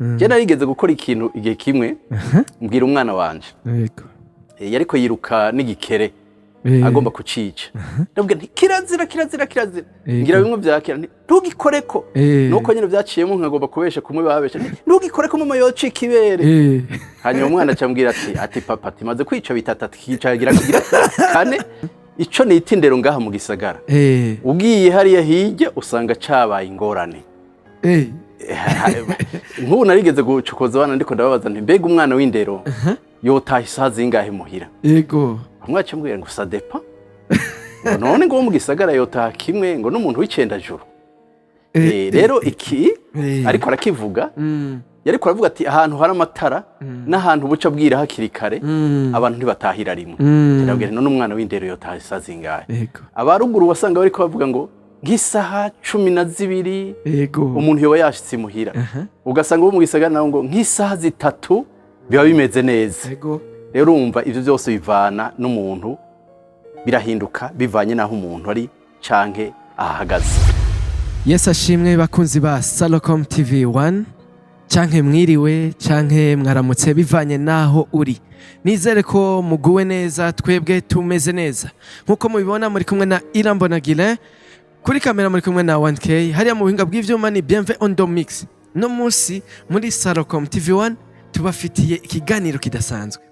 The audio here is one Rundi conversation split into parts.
Je narigeze gukora ikintu igihe kimwe, mbwira umwana wanje, yariko yiruka n'igikere, agomba kucica. Ndabwira nti: "Kirazira, kirazira, kirazira." Ngira bimwe vya kera, nti: "Ntugikoreko." Nuko nyine vyaciyemo, nkagomba kubesha kumwe babesha, nti: "Ntugikoreko, mama yocika ibere." Hanyuma umwana acambwira ati: "Papa," ati, "maze kwica bitatu," ati, "kicagira kugira kane." Ico nita indero ngaha mu gisagara, ugiye hariya hirya usanga cabaye ingorane. Nk'ubu narigeze gucokoza abana, ndiko ndababaza nti: "Mbega umwana w'indero yotaha isaha zingahe muhira?" Bamwe bacambwira ngo: "Ça dépend," ngo none ngo wo mu gisagara yotaha kimwe ngo n'umuntu w'icendajuru. Rero iki ariko arakivuga, yariko aravuga ati ahantu hari amatara n'ahantu buca bwira hakiri kare, abantu ntibatahira rimwe. Ndabwira: "None umwana w'indero yotaha isaha zingahe?" Abaruguru wasanga bariko bavuga ngo nk'isaha 12 umuntu yoba yashitse imuhira. Ugasanga bo mu gisagara nabo ngo nk'isaha 3 biba bimeze neza. Rero urumva, ivyo byose bivana n'umuntu, birahinduka bivanye n'aho umuntu ari canke ahagaze. Yesu ashimwe, bakunzi ba Salocom TV 1, canke mwiriwe canke mwaramutse bivanye naho uri. Nizere ko muguwe neza, twebwe tumeze neza. Nkuko mubibona, muri kumwe na Irambona Guilain kuri kamera, muri kumwe na 1K hariya mu buhinga bw'ivyuma, ni Bienve on the mix. No munsi muri Salocom TV 1 tubafitiye ikiganiro kidasanzwe.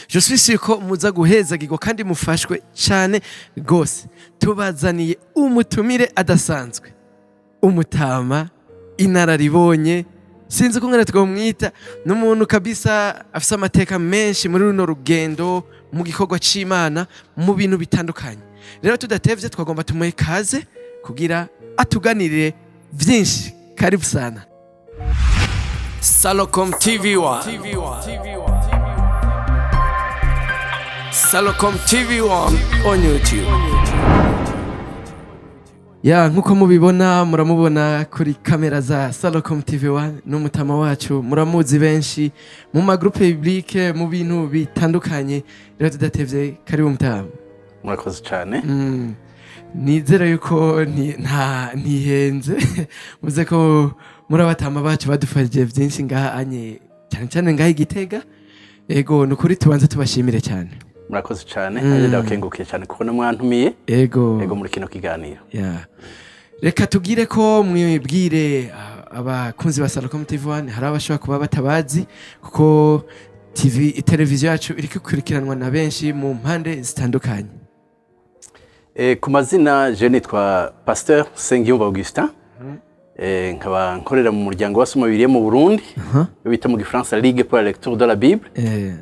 Je suis sûr ko muza guhezagirwa kandi mufashwe cyane gose. Tubazaniye umutumire adasanzwe, umutama inararibonye, sinzi uko ngana twamwita, ni umuntu kabisa afise amateka menshi muri runo rugendo mu gikorwa c'Imana mu bintu bitandukanye. Rero tudatevye, twagomba tumuhe kaze kugira atuganirire vyinshi. Karibu sana. Salocom TV1, Salocom TV1 on YouTube. Ya, nkuko mubibona, muramubona kuri kamera za Salocom TV1, n'umutama wacu muramuzi benshi mu ma groupe biblique, mu bintu bitandukanye. Rero tudatevye, karibu mutama. Murakoze cyane. Nizere yuko nta ntihenze muze ko muri abatama bacu badufashije byinshi ngaha anye, cyane cyane ngaha igitega. Ego, ni ukuri tubanze tubashimire cyane. Murakoze cyane. Nanjye ndabakengurukiye cyane kubona mwantumiye. Ego, muri kino kiganiro. Ya. Reka tubwire ko mwibwire abakunzi ba Salocom TV 1. Hari abashobora kuba batabazi, kuko TV, televiziyo yacu iri gukurikiranwa na benshi mu mpande zitandukanye. Ku mazina je nitwa Pasteur Nsengiyumva Augustin. Nkaba nkorera mu muryango w'abasoma Bibiliya mu Burundi, iyo bita mu Gifaransa Ligue pour la lecture de la Bible,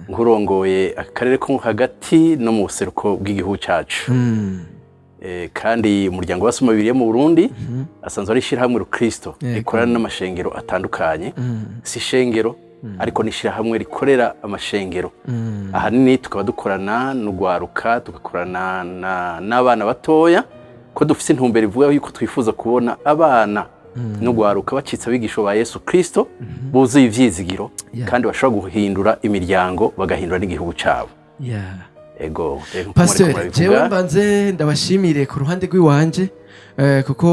nkurongoye akarere ko hagati no mu buseruko bw'igihugu cacu. Kandi umuryango w'abasoma Bibiliya mu Burundi asanzwe ari ishirahamwe rukristo rikorana n'amashengero atandukanye. Si ishengero, ariko ni ishirahamwe rikorera amashengero. Ahanini tukaba dukorana n'urwaruka, tugakorana n'abana batoya, ko dufite intumbero ivuga yuko twifuza kubona abana n'urwaruka bacitse abigisha ba Yesu Kristo buzuye ivyizigiro, kandi bashobora guhindura imiryango, bagahindura n'igihugu cabo. Ego, rero nkuko Pasteur, mwariko murabivuga. Jewe mbanze ndabashimire ku ruhande rw'iwanje, kuko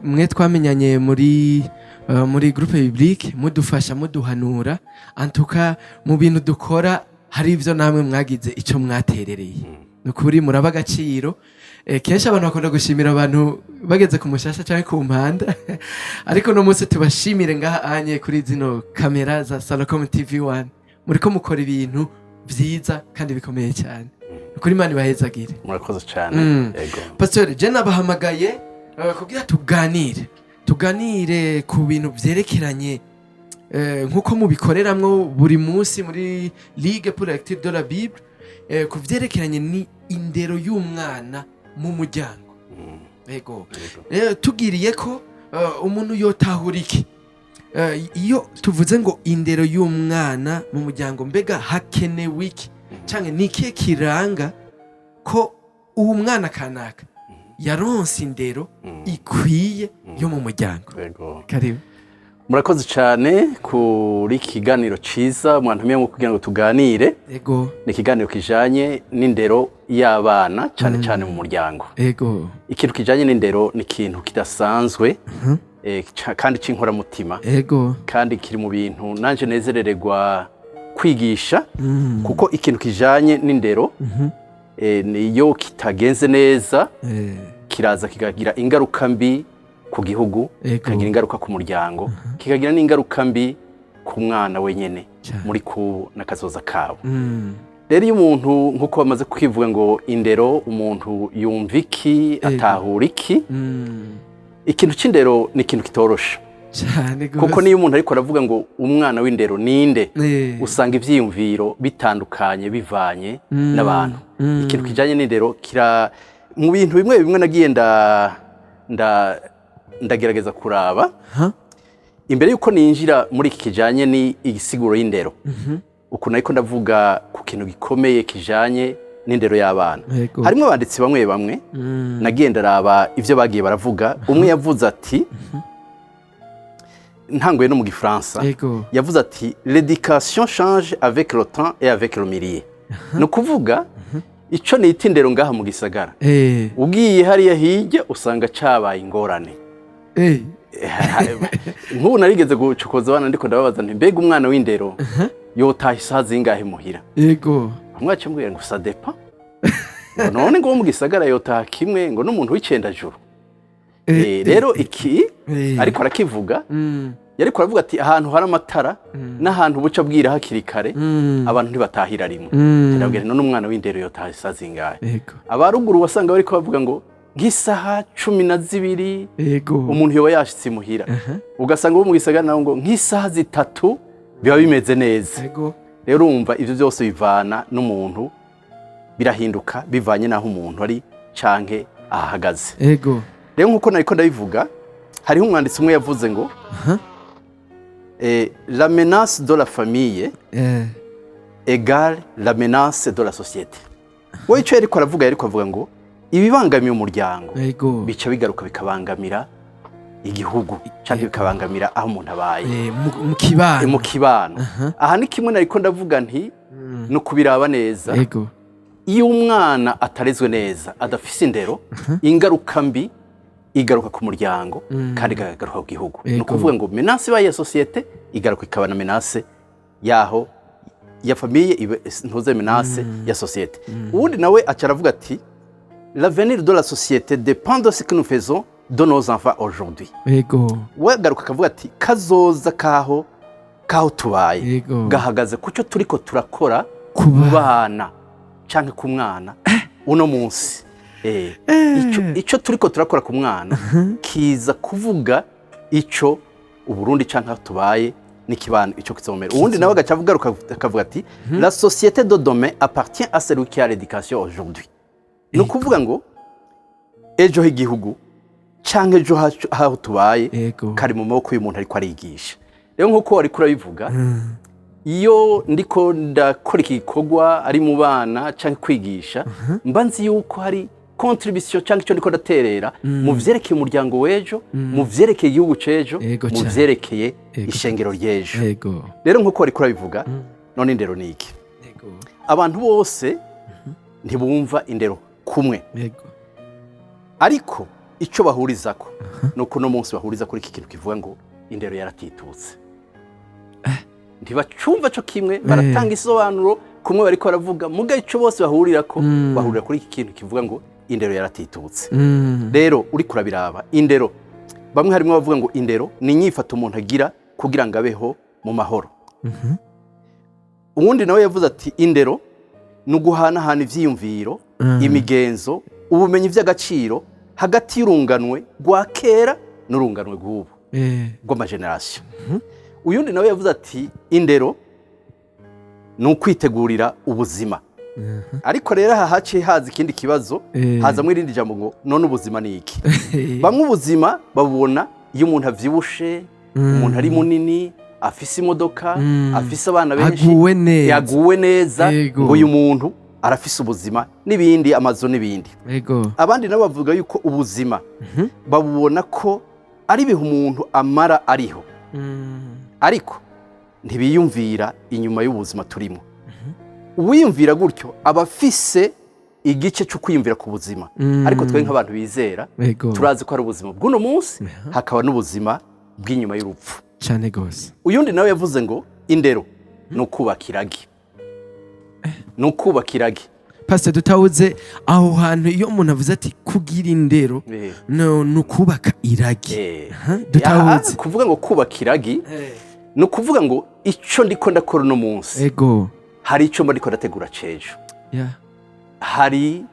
mwe twamenyanye muri groupe biblique, mudufasha, muduhanura antuka mu bintu dukora. Hari ibyo namwe mwagize icyo mwaterereye, ni ukuri muraba agaciro. Kenshi abantu bakunda gushimira abantu bageze ku mushasha cyangwa ku mpanda, ariko uno munsi tubashimire ngaha anye kuri zino kamera za Salocom TV 1. Muriko mukora ibintu vyiza kandi bikomeye cyane. Ni ukuri Imana ibahezagire. Murakoze cyane. Ego. Pastor, je nabahamagaye kugira tuganire ku bintu vyerekeranye, nkuko mubikoreramwo buri munsi muri Ligue pour la lecture de la Bible, ku vyerekeranye ni indero y'umwana mu muryango. Ego. Ego. Rero tugiriye ko umuntu yotahura iki? Iyo tuvuze ngo indero y'umwana mu muryango, mbega hakenewe iki, canke ni ikihe kiranga ko uwo mwana kanaka yaronse indero ikwiye yo mu muryango? Ego. Karibu. Murakoze cyane kuri iki kiganiro ciza mwantumiyemo kugira ngo tuganire. Ni ikiganiro kijanye n'indero y'abana, cyane cyane mu muryango. Ikintu kijanye n'indero ni ikintu kidasanzwe. kandi c'inkoramutima, kandi kiri mu bintu nanje nezerererwa kwigisha, kuko ikintu kijanye n'indero, niyo kitagenze neza, kiraza kikagira ingaruka mbi ku gihugu, kikagira ingaruka ku muryango, kikagira n'ingaruka mbi ku mwana wenyene muri ku n'akazoza kabo. Rero iyo umuntu, nk'uko bamaze kwivuga ngo indero, umuntu yumva iki, atahura iki? Ikintu c'indero ni ikintu kitoroshe, Cyane gose. kuko niyo umuntu ariko aravuga ngo umwana w'indero ninde, usanga ivyiyumviro bitandukanye bivanye n'abantu. Ikintu kijanye n'indero kira mu bintu bimwe bimwe nagiye nda nda ndagerageza kuraba imbere yuko ninjira muri iki kijanye ni igisiguro y'indero, ukuntu ariko ndavuga ku kintu gikomeye kijanye n'indero y'abana. Harimo abanditsi bamwe bamwe nagiye ndaraba ivyo bagiye baravuga. Umwe yavuze ati, ntanguye no mu Gifaransa, yavuze ati: "L'éducation change avec le temps et avec le milieu." Ni ukuvuga ico nita indero ngaha mu gisagara, ugiye hariya hirya usanga cabaye ingorane. Nk'ubu narigeze gucokoza abana, ndiko ndababaza nti: "Mbega umwana w'indero yotaha isaha zingahe muhira?" Bamwe baca mbwira ngo ça dépend, ngo none ngo wo mu gisagara yotaha kimwe ngo n'umuntu w'icendajuru. Rero iki ariko arakivuga, yariko aravuga ati ahantu hari amatara n'ahantu buca bwira hakiri kare, abantu ntibatahira rimwe. Ndabwira: "None umwana w'indero yotaha isaha zingahe?" Abaruguru wasanga bariko bavuga ngo nk'isaha 12 umuntu yoba yashitse imuhira. Ugasanga bo mu gisagara nabo ngo nk'isaha 3 biba bimeze neza. Rero urumva ivyo byose bivana n'umuntu, birahinduka bivanye n'aho umuntu ari canke ahahagaze. Rero nk'uko nariko ndabivuga, hariho umwanditsi umwe yavuze ngo la menace de la famille égale la menace de la société. Wowe icyo yariko aravuga, yariko avuga ngo ibibangamiye umuryango bica bigaruka bikabangamira igihugu canke bikabangamira aho umuntu abaye. Mu kibano. Mu kibano. Aha ni kimwe nariko ndavuga nti ni ukubiraba neza. Iyo umwana atarezwe neza, adafise indero, ingaruka mbi igaruka ku muryango kandi ikagaruka ku gihugu. Ni ukuvuga ngo menace ibaye ya société igaruka ikaba na menace yaho ya famille, ntuze menace ya société. Uwundi nawe aca aravuga ati: "L'avenir de la société dépend de ce que nous faisons de nos enfants aujourd'hui." We agaruka akavuga ati kazoza kaho tubaye gahagaze ku cyo turiko turakora ku ku bana canke ku mwana uno munsi. Ico turiko turakora ku mwana kiza kuvuga ico Uburundi canke aho tubaye n'ikibano ico kizomera. Uwundi nawe agaca avuga, akavuga ati: "La société de demain appartient à celui qui a l'éducation aujourd'hui." Ni ukuvuga ngo ejo h'igihugu canke ejo haho tubaye kari mu maboko y'umuntu ariko arigisha. Rero nk'uko wariko urabivuga, iyo ndiko ndakora iki gikorwa ari mu bana canke kwigisha, mba nzi yuko hari contribution cyangwa icyo ndiko ndaterera mu vyerekeye umuryango w'ejo, mu vyerekeye igihugu c'ejo, mu vyerekeye ishengero ry'ejo. Rero nk'uko wariko urabivuga, none indero ni iki? Abantu bose ntibumva indero kumwe, ariko icyo bahurizako ni uko uno munsi bahuriza kuri iki kintu kivuga ngo indero yaratitutse. Ntibacumva cyo kimwe, baratanga isobanuro kumwe bariko baravuga, muga icyo bose bahurirako, bahurira kuri iki kintu kivuga ngo indero yaratitutse. Rero uriko urabiraba indero, bamwe harimo bavuga ngo indero ni inyifato umuntu agira kugira ngo abeho mu mahoro. Uwundi nawe yavuze ati indero ni uguhanahana ivyiyumviro, imigenzo, ubumenyi vy'agaciro hagati y'urunganwe rwa kera n'urunganwe rw'ubu, rw'ama générations. Uyundi nawe yavuze ati indero ni ukwitegurira ubuzima. Ariko rero aha haciye haza ikindi kibazo, hazamwo irindi jambo ngo none ubuzima ni iki? Bamwe ubuzima babubona iyo umuntu avyibushe, umuntu ari munini, afise imodoka, afise abana benshi, aguwe neza. Yaguwe neza, ngo uyu muntu arafise ubuzima n'ibindi, amazu n'ibindi. Abandi nabo bavuga yuko ubuzima babubona ko ari ibihe umuntu amara ariho, ariko ntibiyumvira inyuma y'ubuzima turimo. Uwiyumvira gutyo aba afise Igice cyo kwiyumvira ku buzima, ariko twe nk'abantu bizera turazi ko hari ubuzima bw'uno munsi, hakaba n'ubuzima bw'inyuma y'urupfu. Cyane gose. Uyundi nawe yavuze ngo indero ni ukubaka iragi, ni ukubaka iragi. Pastor, dutawuze aho hantu, iyo umuntu avuze ati kugira indero no ni ukubaka iragi. Aha, dutahutse. Aha, kuvuga ngo kubaka iragi ni ukuvuga ngo icyo ndiko ndakora uno munsi, hari icyo mba ndiko ndategura cejo. Hari,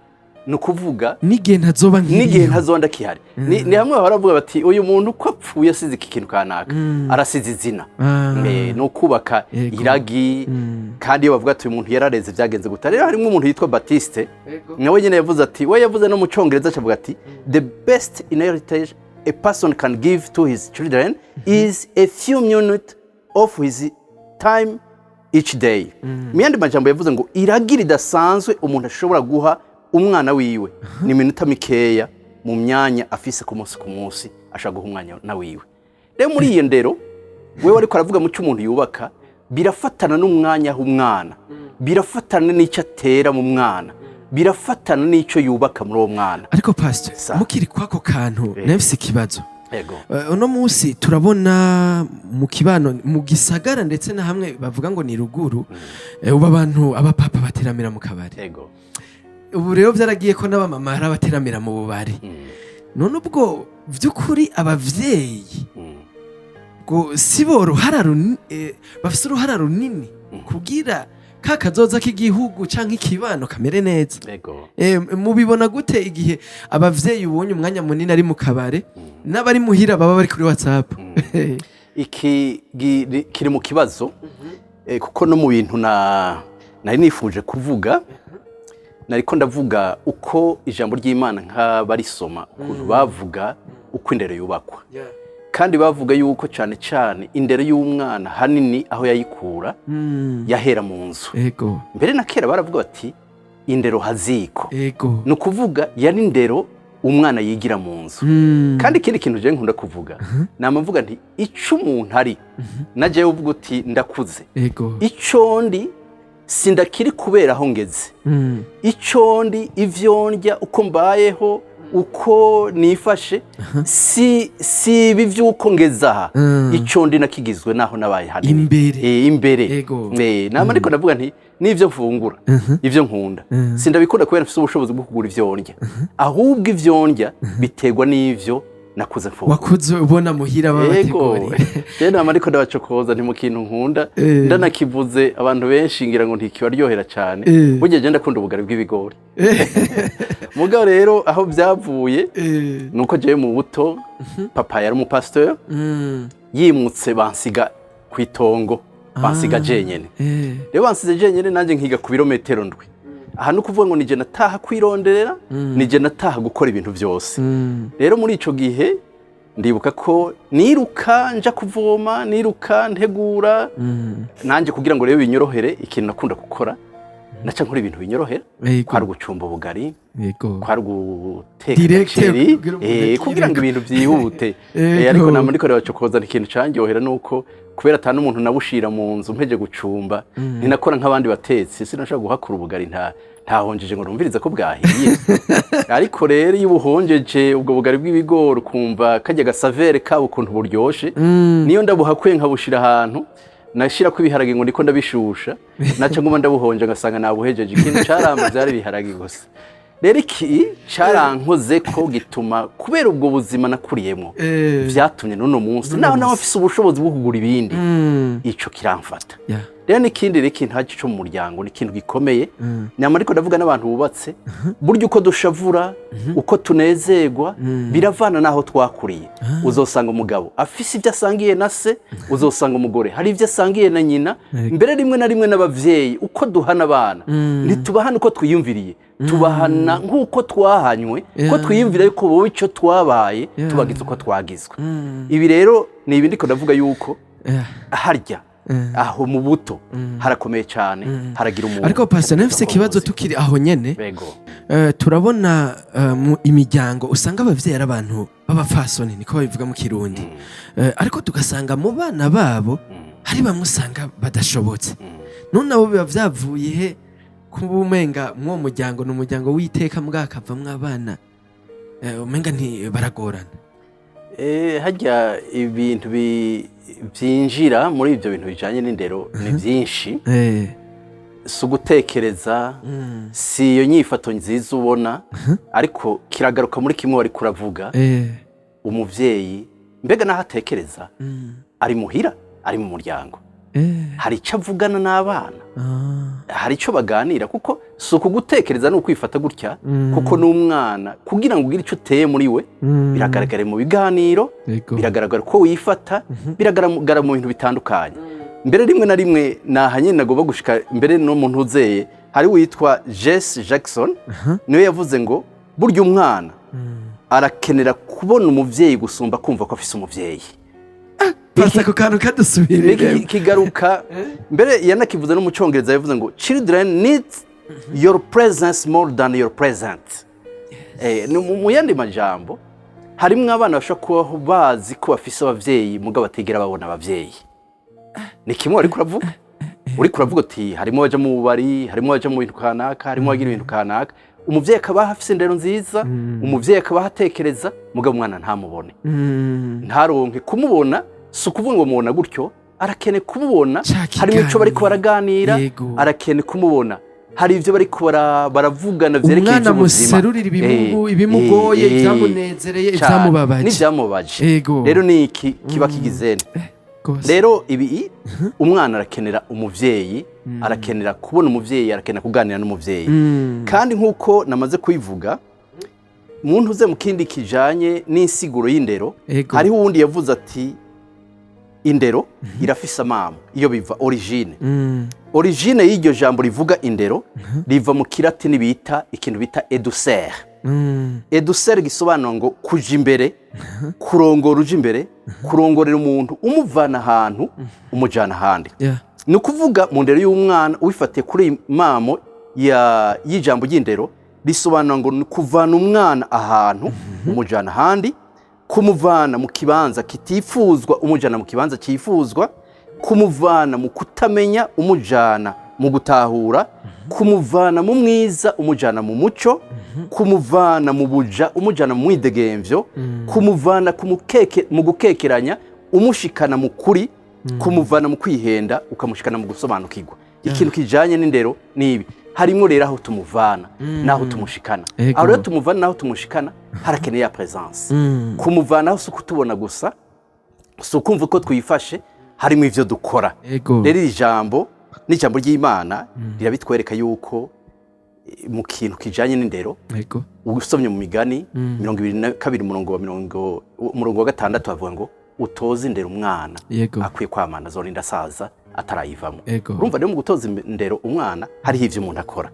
ni ukuvuga n'igihe ntazoba n'igihe nkiriho. ntazoba ndakihari. Ni hamwe bahora bavuga bati uyu muntu uko apfuye asize iki kintu kanaka, arasize izina. Ni ukubaka iragi. Kandi iyo bavuga ati uyu muntu yarareze, byagenze gute? Rero harimo umuntu yitwa Batiste, nawe nyine yavuze ati, we yavuze no mu Cyongereza, acavuga ati: "The best inheritance a person can give to his children is a few minutes of his time each day." Mu yandi majambo yavuze ngo iragi ridasanzwe umuntu ashobora guha umwana wiwe ni iminota mikeya mu myanya afise ku munsi ku munsi, ashobora guha umwanya na wiwe. Rero muri iyo ndero wewe ariko aravuga mu cyo umuntu yubaka, birafatana n'umwanya aha umwana, birafatana n'icyo atera mu mwana, birafatana n'icyo yubaka muri uwo mwana. Ariko pastor, Sa. mukiri kwako kantu, nafise ikibazo. Yego. Uno munsi turabona mu kibano, mu gisagara, ndetse na hamwe bavuga ngo ni ruguru, ubu abantu, abapapa bateramira mu kabari. Ubu rero byaragiye ko n'abamama hari abateramira mu bubari. None ubwo by'ukuri abavyeyi ngo si bo ruhara bafise uruhara runini kugira ka kazoza k'igihugu canke ikibano kamere neza? Mubibona gute igihe abavyeyi ubonye umwanya munini ari mu kabare, n'abari muhira baba bari kuri WhatsApp? Iki kiri mu kibazo, kuko no mu bintu na nari nifuje kuvuga, nariko ndavuga uko ijambo ry'Imana nk'abarisoma ukuntu bavuga uko indero yubakwa, kandi bavuga yuko cyane cyane indero y'umwana hanini aho yayikura yahera mu nzu. Mbere na kera baravuga bati indero haziko. Ni ukuvuga yari indero umwana yigira mu nzu. Kandi ikindi kintu je nkunda kuvuga, nama mvuga nti ico umuntu ari na jewe uvuga uti ndakuze, ico ndi sindakiri kubera aho ngeze. Ico ndi, ivyo ndya, uko mbayeho, uko nifashe, si ibi vy'uko ngeze aha. Ico ndi nakigizwe naho nabaye hanini. Imbere. Imbere. Nama ariko ndavuga nti n'ivyo mfungura, ivyo nkunda, sindabikunda kubera mfise ubushobozi bwo kugura ivyo ndya, ahubwo ivyo ndya biterwa n'ivyo nakuze mfungura. Wakuze ubona muhira babateguriye. Rero nama ariko ndabacokoza nti mu kintu nkunda, ndanakivuze abantu benshi ngira ngo ntikibaryohera cyane. Burya je ndakunda ubugari bw'ibigori. Mugabo rero aho byavuye nuko jewe mu buto papa yari umupasiteri. Yimutse bansiga ku itongo, bansiga jenyene. Rero bansize jenyene, nanjye nkiga ku birometero 7. Aha ni ukuvuga ngo nije nataha kwironderera, nije nataha gukora ibintu byose. Rero muri ico gihe ndibuka ko niruka nja kuvoma, niruka ntegura. Nanjye kugira ngo rero binyorohere, ikintu nakunda gukora, naca nkora ibintu binyorohera. Kwari ugucumba ubugari, kwari uguteka Direct, agaceri, kugira umuntu kugira ngo ibintu byihute. Ariko nama ndiko ndabacokoza, ikintu candyohera nuko kubera ata n'umuntu nabushira mu nzu mpeje gucumba, ntinakora nk'abandi batetsi, sinashobora guhakura ubugari ntahonjeje ngo numvirize ko bwahiye. Ariko rero iyo ubuhonjeje ubwo bugari bw'ibigori, ukumva karya gasaveur kabo ukuntu buryoshe. Niyo ndabuhakuye nkabushira ahantu, nashira ko ibiharage ngo ndiko ndabishusha, naca nguma ndabuhonje ngasanga nabuhejeje. Ikintu caramba vyari ibiharage gusa. Rero iki carankoze ko gituma kubera ubwo buzima nakuriyemo, vyatumye n'uno munsi naho nawe mfise ubushobozi bwo kugura ibindi, ico kiramfata. Rero n'ikindi rero, ikintu haci co mu muryango ni ikintu gikomeye. Nyama ariko ndavuga n'abantu bubatse, burya uko dushavura, uko tunezerwa, biravana n'aho twakuriye. Uzosanga umugabo afise ibyo asangiye na se, uzosanga umugore hari ibyo asangiye na nyina, mbere rimwe na rimwe n'abavyeyi. Uko duhana abana, ntitubahana uko twiyumviriye, tubahana nk'uko twahanywe, ko twiyumvira yuko wowe icyo twabaye, tubagize uko twagizwe. Ibi rero ni ibi ndiko ndavuga yuko harya aho mu buto harakomeye cyane, haragira umuntu. Ariko pastor, nafise ikibazo tukiri aho nyene. Bego. Turabona mu imiryango usanga abavyeyi ari abantu b'abafasoni, niko babivuga mu Kirundi. Ariko tugasanga mu bana babo hari bamwe usanga badashobotse. None nabo biba vyavuye he? Kuba umenga mw'uwo muryango ni umuryango w'iteka, mbwakavamwo abana umenga nti baragorana. Harya ibintu byinjira muri ibyo bintu bijanye n'indero ni byinshi. Si ugutekereza, si iyo nyifato nziza ubona, ariko kiragaruka muri kimwe wari kuravuga. Umuvyeyi mbega naho atekereza, ari muhira, ari mu muryango, hari icyo avugana n'abana, hari icyo baganira, kuko si ukugutekereza ni ukwifata gutya, kuko n'umwana kugira ngo ugire icyo uteye muri we, biragaragara mu biganiro, biragaragara ko wifata, biragaragara mu bintu bitandukanye. Mbere rimwe na rimwe naha nyine nagomba gushika mbere no mu ntuzeye, hari witwa Jesse Jackson, niwe yavuze ngo burya umwana arakenera kubona umuvyeyi gusumba kumva ko afise umuvyeyi. Pasa ako kantu kadusubirire. Kigaruka mbere yanakivuze no mu Cyongereza, yavuze ngo "Children need your presence more than your present." Ni mu yandi majambo, harimwo abana bashobora kubaho bazi ko bafise abavyeyi, mugabo batigera babona abavyeyi. Ni kimwe wariko uravuga, uriko uravuga uti harimo abaja mu bubari, harimo abaja mu bintu kanaka, harimo abagira ibintu kanaka. Umuvyeyi akaba afise indero nziza, umuvyeyi akaba atekereza, mugabo umwana ntamubone, ntaronke kumubona. Si ukuvuga ngo mubona gutyo, arakeneye kumubona Ca harimo ico bariko kiganiro. baraganira, arakeneye kumubona hari ibyo bariko baravugana vyerekeye Umwana ivy'ubuzima. muserurira ibimugoye, ibyamunezereye, cane, ibyamubabaje. N'ivyamubabaje. Rero ni iki kiba kigizene. Rero ibi, umwana arakenera umuvyeyi, arakenera kubona umuvyeyi, arakenera kuganira n'umuvyeyi. Kandi nk'uko namaze kubivuga muntu uze mu kindi kijanye n'insiguro y'indero, hariho uwundi yavuze ati indero irafise amamo iyo biva, origine. Origine y'iryo jambo rivuga indero riva mu Kilatini, bita ikintu bita educere. Educere gisobanura ngo kuja imbere, kurongora uja imbere, kurongorera umuntu umuvana ahantu umujana ahandi. Ni ukuvuga mu ndero y'umwana, ubifatiye kuri iyi mamo y'ijambo ry'indero, risobanura ngo ni kuvana umwana ahantu umujana ahandi, kumuvana mu kibanza kitifuzwa umujana mu kibanza cyifuzwa, kumuvana mu kutamenya umujana mu gutahura, kumuvana mu mwiza umujana mu muco, kumuvana mu buja umujana mu mwidegemvyo, kumuvana ku mukeke, mu gukekeranya umushikana mu kuri, kumuvana mu kwihenda ukamushikana mu gusobanukirwa. Ikintu kijanye n'indero nibi harimwo rero aho tumuvana n'aho tumushikana. Aho rero tumuvana n'aho tumushikana harakeneye ya présence. Kumuvanaho si ukutubona gusa, si ukumva uko twifashe, harimo ivyo dukora. Rero iri jambo n'ijambo ry'Imana rirabitwereka yuko mu kintu kijanye n'indero, usomye mu Migani 22, umurongo wa mirongo, umurongo wa 6, bavuga ngo utoze indero umwana akwiye kwamana, azorinda asaza atarayivamo. Urumva rero mu gutoza indero umwana hariho ivyo umuntu akora.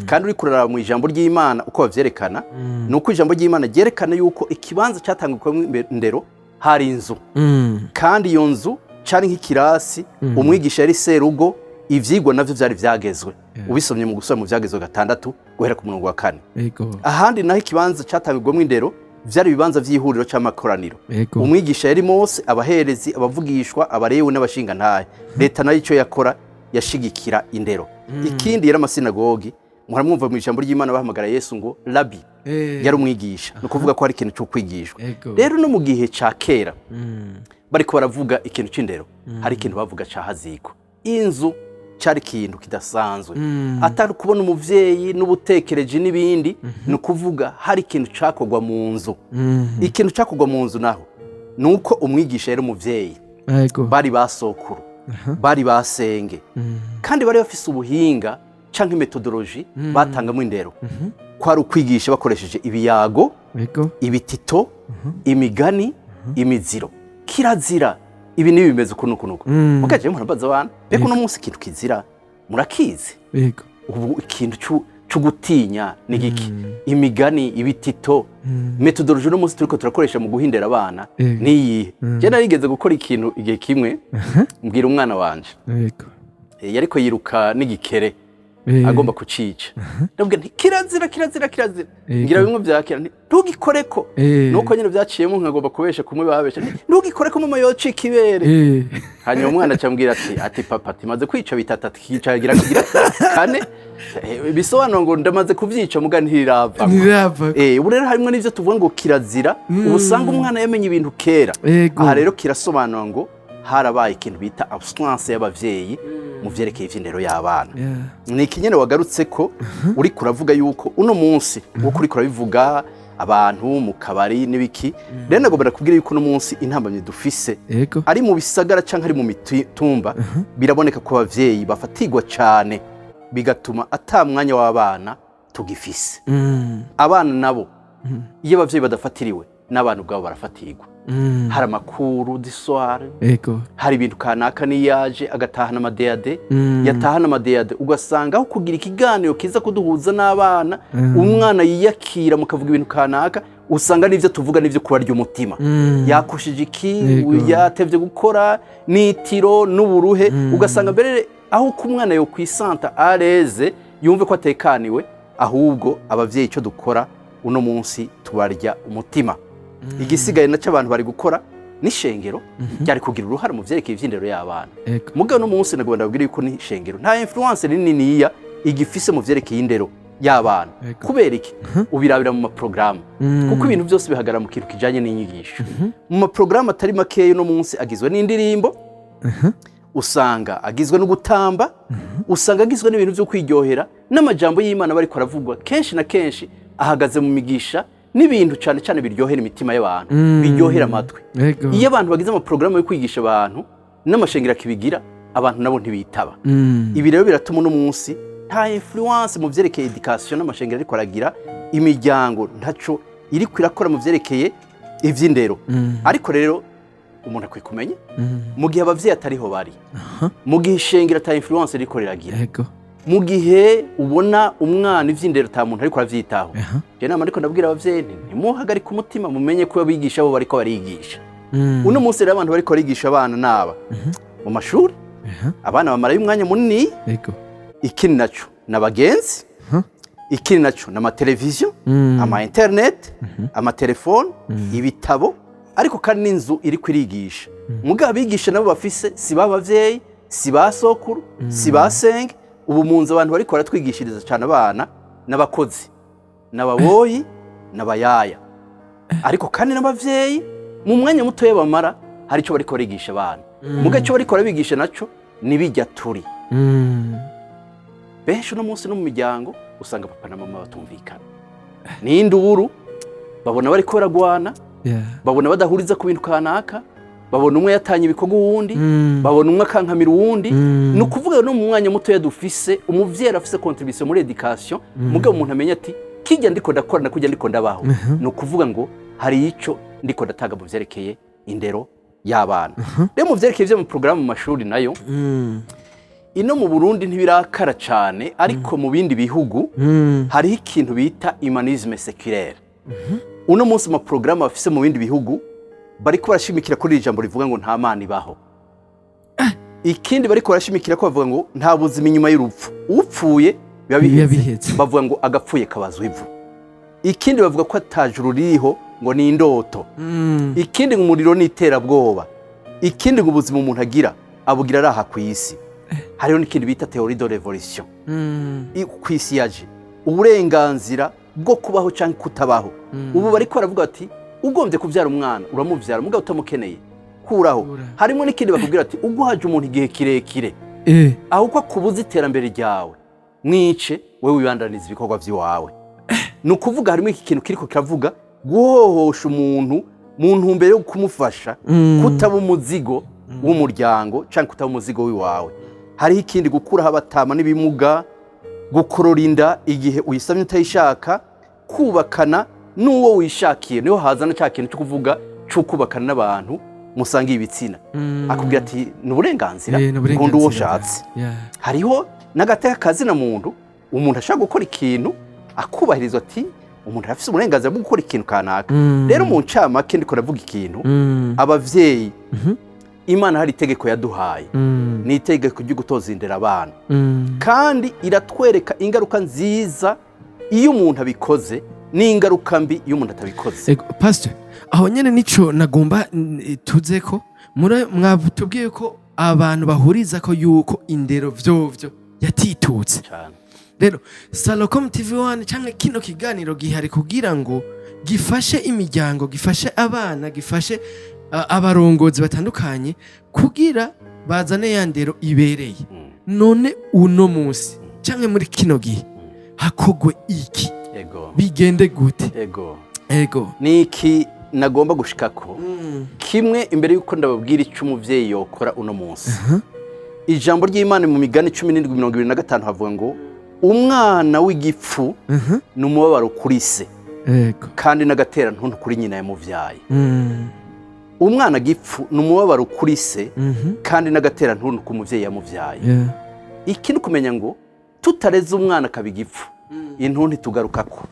Kandi uri kuraraba mu ijambo ry'Imana uko bavyerekana, ni uko ijambo ry'Imana ryerekana yuko ikibanza cyatangirwamo indero hari inzu, kandi iyo nzu cari nk'ikirasi. Umwigisha yari serugo, ivyigwa navyo vyari vyagezwe. Ubisomye mu gusoma mu Vyagezwe 6 guhera ku murongo wa 4. Ahandi naho ikibanza catangirwamo indero vyari ibibanza vy'ihuriro c'amakoraniro. Umwigisha yari Mose, abaherezi, abavugishwa, Abarewe n'abashingantahe. Leta nayo icyo yakora yashigikira indero. Ikindi yari amasinagogi. Muramwumva mu ijambo ry'Imana bahamagara Yesu ngo rabi, yari umwigisha, ni ukuvuga ko hari ikintu cyo kwigishwa. Rero no mu gihe ca kera, bariko baravuga ikintu c'indero, hari ikintu bavuga ca haziko inzu, cari ikintu kidasanzwe, atari kubona umuvyeyi n'ubutekereje n'ibindi. Ni ukuvuga hari ikintu cakorwa mu nzu. Ikintu cakorwa mu nzu naho ni uko umwigisha yari umuvyeyi, bari basokuru, bari basenge, kandi bari bafise ubuhinga canke méthodologie batangamo indero, kwari ukwigisha bakoresheje ibiyago, ibitito, imigani, imiziro, kirazira ibi nibi, bimeze uku nuku nuku. Mugaje murabaza abana, mbega uno munsi ikintu kizira murakizi? Ubu ikintu cyo gutinya ni giki? Imigani, ibitito, méthodologie uno munsi turiko turakoresha mu guhindera abana niyihe? Je narigeze gukora ikintu igihe kimwe, mbwira umwana wanje, yariko yiruka n'igikere. Agomba kucica, ndabwira nti: "Kirazira, kirazira, kirazira." Ngira bimwe vya kera, nti: "Ntugikoreko." Nuko nyine byaciyemo, nkagomba kubesha kumwe babesha, nti: "Ntugikoreko, mama yocika ibere." Hanyuma umwana acambwira ati: "Papa," ati: "maze kwica bitatu," ati: "kicagira kugira kane." Bisobanura ngo ndamaze kuvyica, muga ntirirava. Ntirava. Ubu rero harimo n'ivyo tuvuga ngo kirazira, ubu usanga umwana yamenye ibintu kera. Aha rero kirasobanura ngo harabaye ikintu bita absence y'abavyeyi mu vyerekeye ivy'indero y'abana. Ni ikinyene wagarutse ko uri kuravuga yuko uno munsi uko uriko urabivuga, abantu mu kabari n'ibiki. Rero nagomba kubwira yuko uno munsi intambamyi dufise ari mu bisagara canke ari mu mitumba, biraboneka ko abavyeyi bafatirwa cane, bigatuma ata mwanya w'abana tugifise. Abana nabo, iyo abavyeyi badafatiriwe, n'abana ubwabo barafatirwa. Hari amakuru d'histoire, hari ibintu kanaka, niyaje agatahana amadeyade, yatahana amadeyade, ugasanga aho kugira ikiganiro kiza kuduhuza n'abana, umwana yiyakira mukavuga ibintu kanaka, usanga n'ivyo tuvuga n'ivyo kubarya umutima. Yakoshije iki, yatevye gukora, n'itiro n'uburuhe, ugasanga mbere aho ko umwana yo kwisanta à l'aise, yumve ko atekaniwe, ahubwo abavyeyi icyo dukora uno munsi tubarya umutima. Igisigaye nacyo abantu bari gukora n'ishengero ryari kugira uruhare mu vyerekeye ivy'indero y'abana. Mugabo no munsi nagomba ndababwira yuko n'ishengero nta influence niniya igifise mu vyerekeye indero y'abana. Kubera iki? Ubirabira mu maporogaramu, kuko ibintu byose bihagarara mu kintu kijanye n'inyigisho. Mu maporogaramu atari makeya uno munsi agizwe n'indirimbo, usanga agizwe no gutamba, usanga agizwe n'ibintu byo kwiryohera, n'amajambo y'Imana bariko aravugwa kenshi na kenshi ahagaze mu migisha n'ibintu cyane cyane biryohera imitima y'abantu, biryohera amatwi. Iyo abantu bagize amaporogaramu yo kwigisha abantu, n'amashengero akibigira, abantu nabo ntibitaba. Ibi rero biratuma uno munsi nta influence mu vyerekeye education n'amashengero ariko aragira, imiryango ntaco iriko irakora mu vyerekeye ivy'indero. Ariko rero umuntu akwiye kumenya, mu gihe abavyeyi atariho bari, mu gihe ishengero ata influence ririko riragira, mu gihe ubona umwana ivy'indero ata muntu ariko aravyitaho, je nama ariko ndabwira abavyeyi nti: "Ntimuhagarike umutima, mumenye ko abigisha bo bariko barigisha." Uno munsi rero abantu bariko barigisha abana naba mu mashuri, abana bamarayo umwanya munini. Ikindi naco ni abagenzi. Ikindi naco ni amateleviziyo, ama internet, amatelefone, ibitabo, ariko kandi n'inzu iriko irigisha. Mugabo abigisha nabo bafise si ba bavyeyi, si ba sokuru, si ba senge. Ubu mu nzu abantu bariko baratwigishiriza cyane abana n'abakozi, n'ababoyi, n'abayaya, ariko kandi n'abavyeyi mu mwanya mutoya bamara hari icyo bariko barigisha abana. Mugabo icyo bariko barabigisha naco nibijya turi benshi uno munsi. No mu miryango usanga papa na mama batumvikana, n'induru, babona bariko baragwana, babona badahuriza ku bintu kanaka, babona umwe yatanye ibikorwa uwundi, babona umwe akankamira uwundi. Ni ukuvuga no mu mwanya mutoya dufise, umuvyeyi afise contribution muri education. Mugabo umuntu amenya ati: "Kijya ndiko ndakora na kujya ndiko ndabaho, ni ukuvuga ngo hari ico ndiko ndatanga mu vyerekeye indero y'abana." Rero mu vyerekeye ivyo mu porogaramu mu mashuri nayo, ino mu Burundi ntibirakara cane, ariko mu bindi bihugu hariho ikintu bita humanisme séculaire. Uno munsi mu porogaramu bafise mu bindi bihugu bariko barashimikira kuri iri jambo rivuga ngo nta Mana ibaho. Ikindi bariko barashimikira ko bavuga ngo nta buzima inyuma y'urupfu, upfuye biba biba biheze. Biheze. Bavuga ngo agapfuye kabazwa ivu. Ikindi bavuga ko atajuru ririho, ngo ni indoto. Ikindi ngo umuriro ni iterabwoba. Ikindi ngo ubuzima umuntu agira abugira ari aha ku isi. Hariho n'ikindi bita théorie de l'évolution, ku isi yaje uburenganzira bwo kubaho cyangwa kutabaho. Ubu bariko baravuga ati: "Ugombye kubyara umwana uramubyara, mugabo utamukeneye kuraho." Kura. Harimo n'ikindi bakubwira ati: "Uguhaje umuntu igihe kirekire, aho uko akubuza iterambere ryawe, mwice, wewe wibandaniza ibikorwa by'iwawe." Ni ukuvuga harimo iki kintu kiriko kiravuga guhohosha umuntu mu ntumbero yo kumufasha kutaba umuzigo w'umuryango cyangwa kutaba umuzigo w'iwawe. Hariho ikindi, gukuraho abatama n'ibimuga, gukorora inda igihe uyisamye utayishaka, kubakana n'uwo wishakiye. Niho hazana cya kintu cyo kuvuga cyo kubakana n'abantu musangiye ibitsina. Akubwira ati: "Ni uburenganzira, Ni ukunda uwo uburenganzira. ushatse." Hariho n'agateka kazina muntu, umuntu ashaka gukora ikintu akubahirizwa, ati umuntu arafise uburenganzira bwo gukora ikintu kanaka. Rero mu ncamake ndiko ndavuga ikintu, abavyeyi Imana hari itegeko yaduhaye, ni itegeko ryo gutoza indero abana, kandi iratwereka ingaruka nziza iyo umuntu abikoze n'ingaruka mbi iyo umuntu atabikoze. Ego, pastor, aho nyene nico nagomba tuze ko mwatubwiye ko abantu bahuriza ko yuko indero vyovyo yatitutse. Cyane. Rero Salocom TV 1 canke kino kiganiro gihari kugira ngo gifashe imiryango, gifashe abana, gifashe abarongozi batandukanye kugira bazane ya ndero ibereye. None uno munsi canke muri kino gihe hakogwe iki? Bigende gute? Ego. Ego. Ni iki nagomba gushikako kimwe imbere y'uko ndababwira icyo umuvyeyi yokora uno munsi. Ijambo ry'Imana mu Migani 17:25 havuga ngo umwana w'igipfu ni umubabaro kuri se, kandi n'agaterantuntu kuri nyina yamuvyaye. Umwana gipfu ni umubabaro kuri se, kandi n'agaterantuntu ku muvyeyi yamuvyaye. Iki ni ukumenya ngo tutareze umwana akaba igipfu, intuntu itugarukako,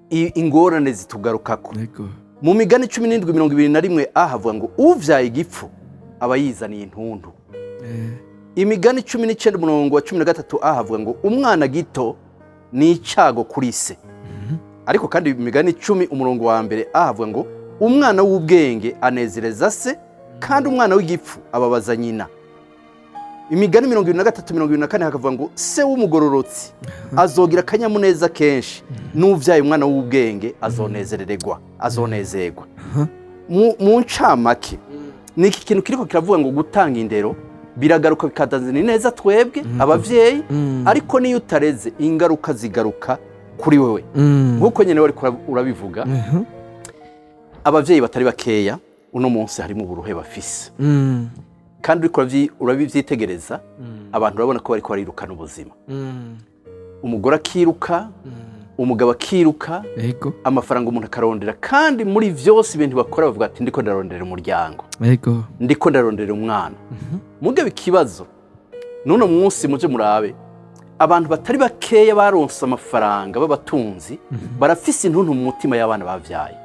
ingorane zitugarukako. Mu Migani 17:21 a havuga ngo uvyaye igipfu aba yizaniye intuntu. Imigani 19 umurongo wa 13 a havuga ngo umwana gito ni icago kuri se. Ariko kandi Imigani 10 umurongo wa 1 a havuga ngo umwana w'ubwenge anezereza se, kandi umwana w'igipfu ababaza nyina. Imigani 23:24 hakavuga ngo se w'umugororotsi azogira akanyamuneza kenshi, n'uvyaye umwana w'ubwenge azonezerererwa, azonezerwa. Mu ncamake, ni iki kintu kiriko kiravuga ngo gutanga indero biragaruka bikatazana neza twebwe abavyeyi, ariko niyo utareze ingaruka zigaruka kuri wewe, nk'uko nyene wariko urabivuga. Abavyeyi batari bakeya uno munsi harimo uburuhe bafise, kandi uriko urabivyitegereza, abantu urabona ko bariko barirukana ubuzima. Umugore akiruka, umugabo akiruka, amafaranga umuntu akarondera, kandi muri vyose ibintu bakora bavuga ati ndiko ndarondera umuryango, ndiko ndarondera umwana. Mugabe ikibazo n'uno munsi, muje murabe abantu batari bakeya baronse amafaranga b'abatunzi barafise intuntu mu mutima y'abana bavyaye,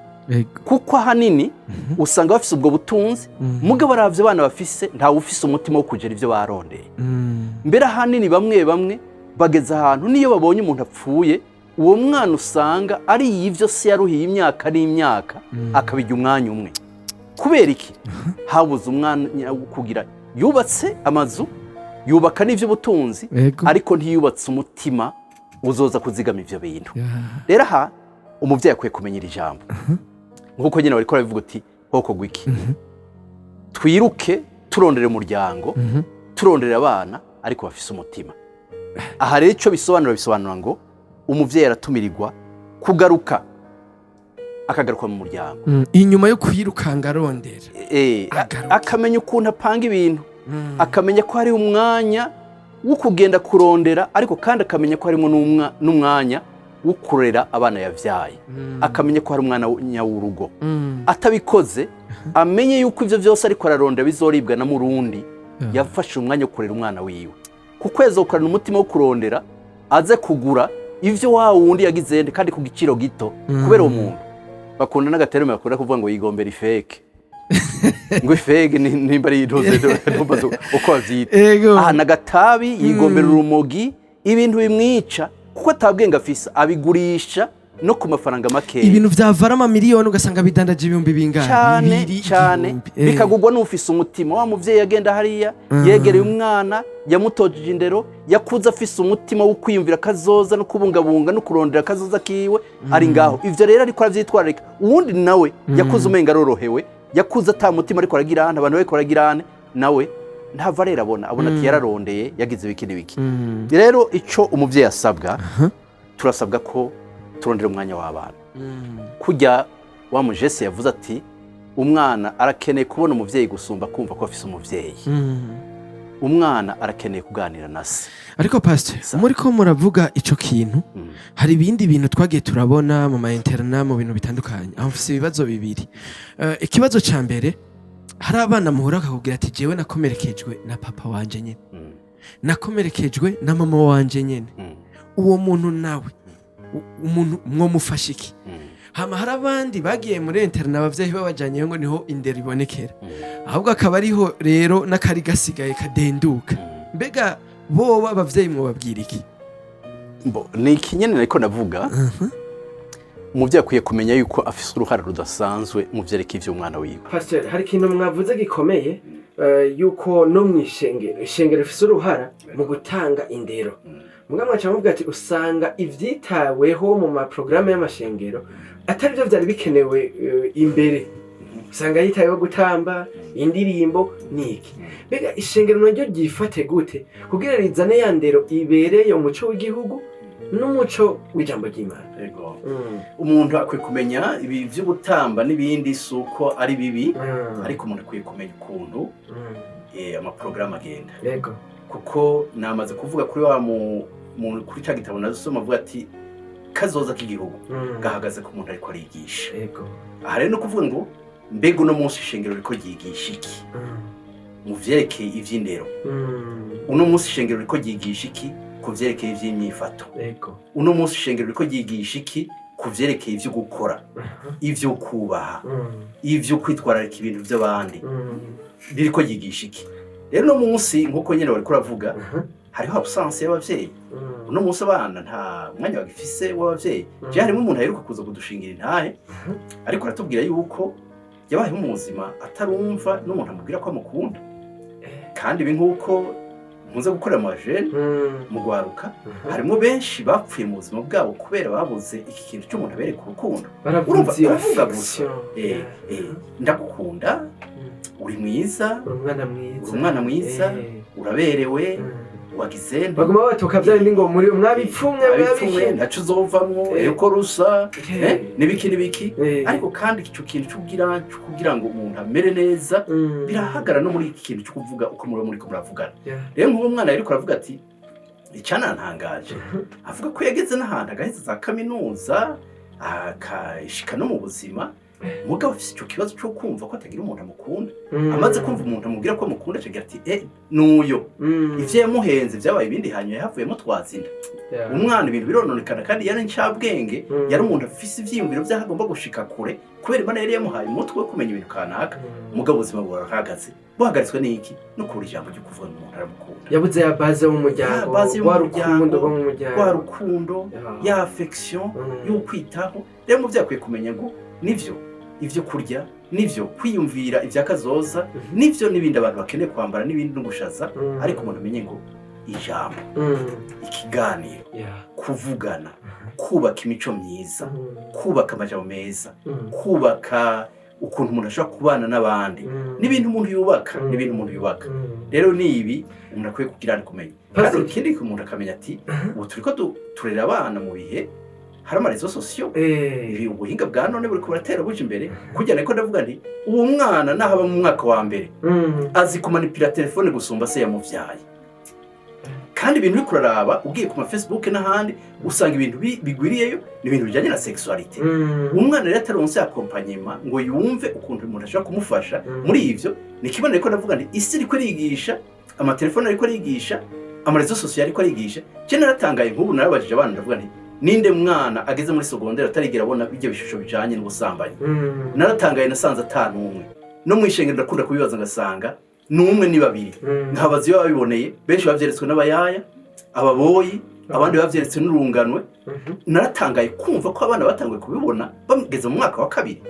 kuko ahanini usanga bafise ubwo butunzi, mugabo baravye abana bafise, ntawe ufise umutima wo kugera ivyo barondeye. Mbere ahanini bamwe bamwe bageze ahantu niyo babonye umuntu apfuye, uwo mwana usanga ari ivyo se yaruhiye imyaka n'imyaka, akabijya umwanya umwe. Kubera iki? Habuze umwanya wo kugira yubatse amazu, yubaka n'ivy'ubutunzi, ariko ntiyubatse umutima uzoza kuzigama ivyo bintu. Rero aha umuvyeyi akwiye kumenya iri jambo, nk'uko nyine bariko barabivuga uti hokorwa iki? Twiruke turondera umuryango, turondera abana, ariko bafise umutima. Aha rero icyo bisobanura, bisobanura ngo umuvyeyi aratumirirwa kugaruka, akagaruka mu muryango. Inyuma yo kwirukanga arondera. Agaruke. Akamenya ukuntu apanga ibintu, akamenya ko hari umwanya wo kugenda kurondera, ariko kandi akamenya ko harimo n'umwanya wo kurera abana yavyaye, akamenya ko hari umwana w'urugo. Atabikoze, amenye yuko ivyo vyose ariko ararondera bizoribwa na murundi yafashe umwanya wo kurera umwana wiwe. Ku kwezi gukorana umutima wo kurondera, aze kugura ivyo wa wundi yagize nde, kandi ku giciro gito. Kubera uwo muntu bakunda n'agatereme bakunda kuvuga ngo yigombera ifeke, ngo ifeke nimba ari intuze, ntumbaze uko bavyita. Aha n'agatabi yigombera, urumogi, ibintu bimwica, kuko atabwenge afise, abigurisha no ku mafaranga makeya. Ibintu vyavara amamiliyoni ugasanga bidandaje ibihumbi bingahe? Cyane. Bibiri, Cyane. igihumbi. Bikagugwa n'ufise umutima wa muvyeyi agenda hariya yegereye umwana, yamutojeje indero, yakuze afise umutima wo kwiyumvira kazoza no kubungabunga no kurondera kazoza kiwe ari ngaho. Ivyo rero ariko aravyitwararika. Uwundi nawe yakuze umenga arorohewe, yakuze ata mutima, ariko aragira ahandi abantu bariko baragira ahandi, nawe ntava rero abona ati yararondeye, yagize ibiki n'ibiki. Rero ico umuvyeyi asabwa, turasabwa ko turondera umwanya w'abana. Kujya wa mujese yavuze ati umwana arakeneye kubona umuvyeyi gusumba kumva ko afise umuvyeyi. Umwana arakeneye kuganira na se. Ariko pastor, muri ko muravuga ico kintu, hari ibindi bintu twagiye turabona mu ma internat, mu bintu bitandukanye. Aho mfise ibibazo bibiri. Ikibazo ca mbere, hari abana muhura bakakubwira ati jewe nakomerekejwe na papa wanje nyene, nakomerekejwe na mama wanje nyene. Uwo muntu nawe umuntu mwomufasha iki? Hama hari abandi bagiye muri internat, abavyeyi babajyanyeyo ngo niho indero ibonekera, ahubwo akaba ariho rero n'akari gasigaye kadenduka. Mbega boba abavyeyi mwobabwira iki? Bo, ni ikinyene ariko ndavuga, umuvyeyi akwiye kumenya yuko afise uruhara rudasanzwe mu vyerekeye ivy'umwana wiwe. Pastor, hari ikintu mwavuze gikomeye, yuko no mu ishengero, ishengero rifise uruhara mu gutanga indero. Muga mwaca muvuga ati usanga ivyitaweho mu maporogaramu y'amashengero atari byo vyari bikenewe imbere. Usanga yitaweho gutamba indirimbo niki. Mbega ishengero naryo ryifate gute kugira rizane ya ndero ibereye umuco w'igihugu n'umuco w'ijambo ry'Imana? Umuntu akwiye kumenya ibi vy'ugutamba n'ibindi, si uko ari bibi, ariko umuntu akwiye kumenya ukuntu amaporogaramu agenda, kuko namaze kuvuga kuri wa kuri ca gitabo nazosoma, avuga ati kazoza k'igihugu gahagaze ku muntu ariko arigisha. Aha rero no kuvuga ngo mbega uno munsi ishengero riko ryigisha iki mu vyerekeye ivy'indero? Uno munsi ishengero riko ryigisha iki ku vyerekeye ivy'imyifato? Uno munsi ishengero riko ryigisha iki ku vyerekeye ivyo gukora, ivyo kubaha, ivyo kwitwararika ibintu vy'abandi? Ririko ryigisha iki? Rero uno munsi, nk'uko nyene wariko uravuga, hariho absence y'abavyeyi. Uno munsi abana nta mwanya bagifise w'abavyeyi. Je harimo umuntu aheruka kuza kudushingira intahe, ariko aratubwira yuko yabayeho mu buzima atarumva n'umuntu amubwira ko amukunda. Kandi ibi, nk'uko nkunze gukorera mu bajene, mu rwaruka, harimo benshi bapfuye mu buzima bwabo kubera babuze iki kintu cy'umuntu abereka urukundo. Urumva, Baravuze iyo kuvuga gusa, affection. Ndagukunda, uri mwiza, Uri umwana mwiza. Uri umwana mwiza, uraberewe, wagize nte. Baguma batuka bya bindi ngo muri mwabipfumwe, Abipfumwe, mwabike. Ntaco uzovamwo, uko rusa, n'ibiki n'ibiki. Ariko kandi ico kintu cyo kugira ngo umuntu amere neza birahagara no muri iki kintu cyo kuvuga uko muba muriko muravugana. Rero nk'uwo mwana yariko aravuga ati icyanantangaje, avuga ko yageze n'ahantu agaheza za kaminuza, akashika no mu buzima, mugabo afise ico kibazo cyo kumva ko atagira umuntu amukunda. Amaze kumva umuntu amubwira ko amukunda, acagira ati nuyo. Ivyo yamuhenze vyabaye ibindi, hanyuma yahavuyemo twazinda. Umwana ibintu birononekana, kandi yari incabwenge, yari umuntu afise ivyiyumviro vy'aho agomba gushika kure, kubera Imana yari yamuhaye umutwe wo kumenya ibintu kanaka. Mugabo ubuzima burahagaze, buhagaritswe n'iki? No kubura ijambo ryo kuvuga ngo umuntu aramukunda. Yabuze ya base y'umuryango. Ya base wa y'umuryango, rukundo rwo mu muryango. Rwa rukundo, ya affection, yo kwitaho. Rero umuvyeyi akwiye kumenya ngo nivyo ivyo kurya, nivyo kwiyumvira ivya kazoza, nivyo n'ibindi abantu bakeneye kwambara n'ibindi no gushaza, ariko umuntu amenye ngo ijambo, ikiganiro, kuvugana, kubaka imico myiza, kubaka amajambo meza, kubaka ukuntu umuntu ashobora kubana n'abandi, n'ibintu umuntu yubaka, n'ibintu umuntu yubaka. Rero ni ibi umuntu akwiye kugira ari kumenya. Pastor. Kandi ikindi, umuntu akamenya ati ubu turiko turera abana mu bihe hari ama réseaux sociaux. Ibi ubuhinga bwa none buriko buratera buja imbere, kugira niko ndavuga nti uwo mwana naho aba mu mwaka wa mbere azi kumanipira telefone gusumba se yamuvyaye. Kandi ibintu uriko uraraba, ugiye ku ma Facebook n'ahandi, usanga ibintu bigwiriyeyo ni ibintu bijanye na sexualité. Umwana rero ataronse accompagnement ngo yumve ukuntu umuntu ashobora kumufasha muri ivyo, ni kimwe nariko ndavuga nti isi iriko irigisha, amatelefone ariko arigisha, ama réseaux sociaux ariko arigisha. Je naratangaye, nk'ubu narabajije abana, ndavuga nti ninde mwana ageze muri secondaire atarigera abona ibyo bishusho bijanye n'ubusambanyi? Naratangaye, nasanze ata n'umwe. No mu ishengero ndakunda kubibaza, ngasanga ni umwe, ni babiri. Nkabaza iyo babiboneye. Benshi bavyeretswe n'abayaya, ababoyi, abandi bavyeretswe n'urunganwe. Naratangaye kumva ko abana batanguye kubibona bageze mu mwaka wa kabiri.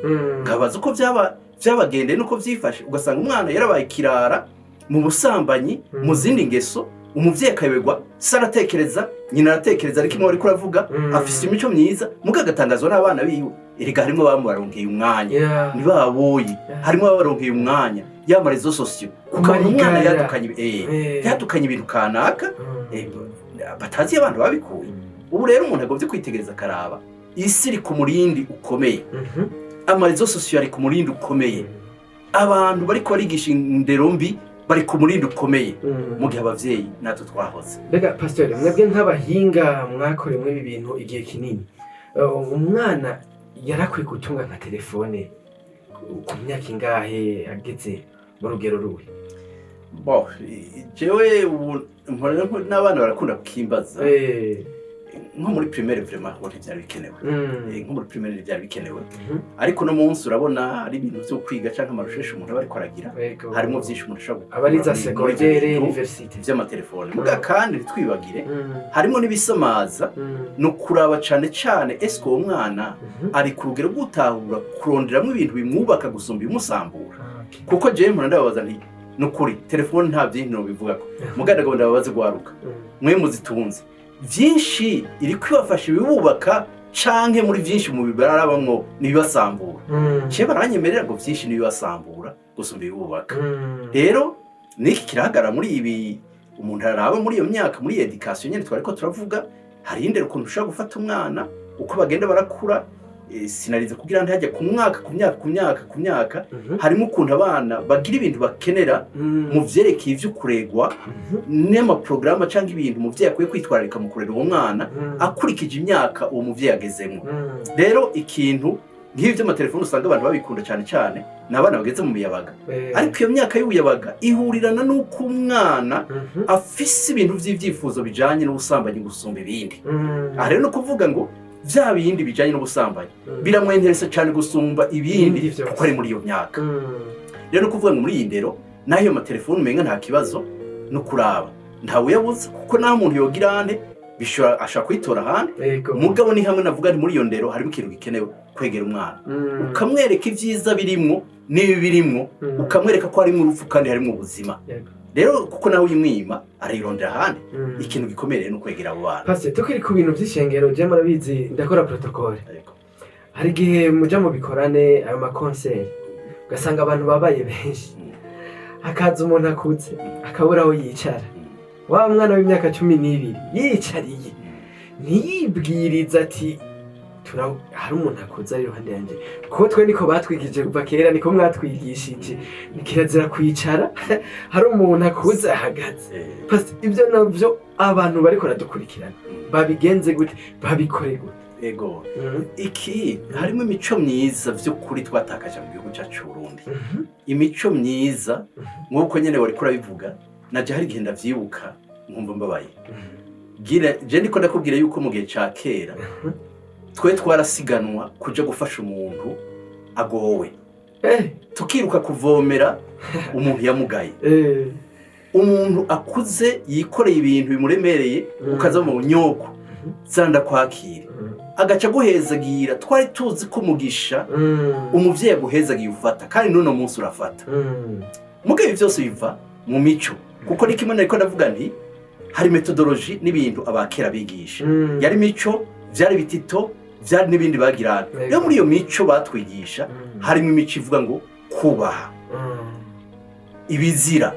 Nkabaza uko byaba byabagendeye nuko vyifashe, ugasanga umwana yarabaye kirara mu busambanyi, mu zindi ngeso. Umuvyeyi akayoberwa, se aratekereza, nyina aratekereza, ariko imwe ariko aravuga, afise imico myiza, muga agatangazwa n'abana biwe. Erega harimwo abamubaronkeye umwanya, ni baboyi, harimo ababaronkeye umwanya y'ama réseaux sociaux, ukabona umwana Kumarigara. yadukanye yadukanye ibintu kanaka, batazi abantu babikuye. Ubu rero umuntu agombye kwitegereza akaraba isi iri ku murindi ukomeye, ama réseaux sociaux ari ku murindi ukomeye, abantu bariko barigisha indero mbi bari ku murindi ukomeye, mu gihe abavyeyi natwe twahoze. Mbega pasiteri, mwebwe nk'abahinga mwakoremwe ibi bintu igihe kinini, umwana yarakwiye gutunga nka telefone ku myaka ingahe, ageze mu rugero ruhe? Bo, jewe ubu mpora n'abana barakunda kukimbaza. Nko muri primaire, vraiment, ho ntivyari bikenewe. Nko muri primaire ntivyari bikenewe, ariko no munsi urabona hari ibintu vyo kwiga canke ama recherches umuntu aba ariko aragira, harimo vyinshi umuntu ashobora Aba ari za gukura muri ivyo secondaire, bintu université. vy'amatelefone. Muga kandi ntitwibagire, harimo n'ibisamaza. Ni ukuraba cane cane: eske uwo mwana ari ku rugero rw'utahura kuronderamwo ibintu bimwubaka gusumba ibimusambura? Kuko jewe mpora ndababaza nti: ni ukuri, telefone nta byinshi nobivugako, muga ndagomba ndababaze: gwaruka, mwe muzitunze, byinshi iri kwibafasha ibibubaka, canke muri byinshi mu bibarabamwo n'ibibasambura? Ce baranyemerera ngo byinshi n'ibibasambura gusumba ibibubaka. Rero niki kirahagarara muri ibi umuntu araraba muri iyo myaka, muri éducation nyene twariko turavuga. Hari indero, ukuntu ushobora gufata umwana uko bagenda barakura. Sinarize kugira ntihajya ku mwaka, ku myaka, ku myaka, ku myaka. Harimo ukuntu abana bagira ibintu bakenera mu vyerekeye ivyo kuregwa n'amaporogaramu cyangwa ibintu umuvyeyi akwiye kwitwararika mu kurera uwo mwana akurikije imyaka uwo muvyeyi agezemo. Rero ikintu nk'ibi by'amatelefoni usanga abantu babikunda cyane cyane ni abana bageze mu miyabaga, ariko iyo myaka y'ubuyabaga ihurirana n'uko umwana afise ibintu vy'ivyifuzo bijanye n'ubusambanyi gusumba ibindi. Aha rero ni ukuvuga ngo vya bindi bijanye n'ubusambanyi biramwenteresa cyane gusumba ibindi, Ibindi vyose. kuko ari muri iyo myaka. Rero ni ukuvuga ngo muri iyi ndero, naho iyo matelefone umenga nta kibazo, no kuraba ntawuyabuze, kuko naho umuntu yogira ande bishobora ashobora kuyitora ahandi. Mugabo ni hamwe navuga nti muri iyo ndero harimo ikintu gikenewe: kwegera umwana, ukamwereka ibyiza birimwo n'ibi birimwo, ukamwereka ko harimo urupfu kandi harimo ubuzima. Rero kuko nawe uyimwima arayirondera ahandi. Ikintu gikomeye rero ni ukwegera abo bana. Pastor, tukiri ku bintu vy'ishengero, je murabizi ndakora protocole. Hari igihe muja mu bikorane, ayo ma concerts, ugasanga abantu babaye benshi, hakaza umuntu akuze akabura aho yicara. Wa mwana w'imyaka 12 yiyicariye, ntiyibwiriza ati hari umuntu akuze ari iruhande yanjye, kuko twe niko batwigije kuva kera, niko mwatwigishije, ni kirazira kwicara hari umuntu akuze ahagaze. Pastor, ibyo navyo abantu bariko baradukurikirana babigenze gute, babikore gute? Ego, iki harimo imico myiza vy'ukuri twatakaje mu gihugu cyacu c'u Burundi. Imico myiza, nk'uko nyene wariko urabivuga, naje hari igihe ndavyibuka nkumva mbabaye. Gira je ndiko ndakubwira yuko mu gihe ca kera twe twarasiganwa kuja gufasha umuntu agowe, tukiruka kuvomera umuntu yamugaye, umuntu akuze yikoreye ibintu bimuremereye, ukaza mu nyoko zanda kwakira, agaca aguhezagira. Twari tuzi ko umugisha umuvyeyi aguhezagiye ufata, kandi n'uno munsi urafata. Mugabo ibi byose biva mu mico, kuko ni kimwe nariko ndavuga nti hari méthodologie n'ibintu abakera bigisha, yari mico, vyari bitito, vyari n'ibindi bagirana. Rero muri iyo mico batwigisha harimo imico ivuga ngo kubaha, ibizira.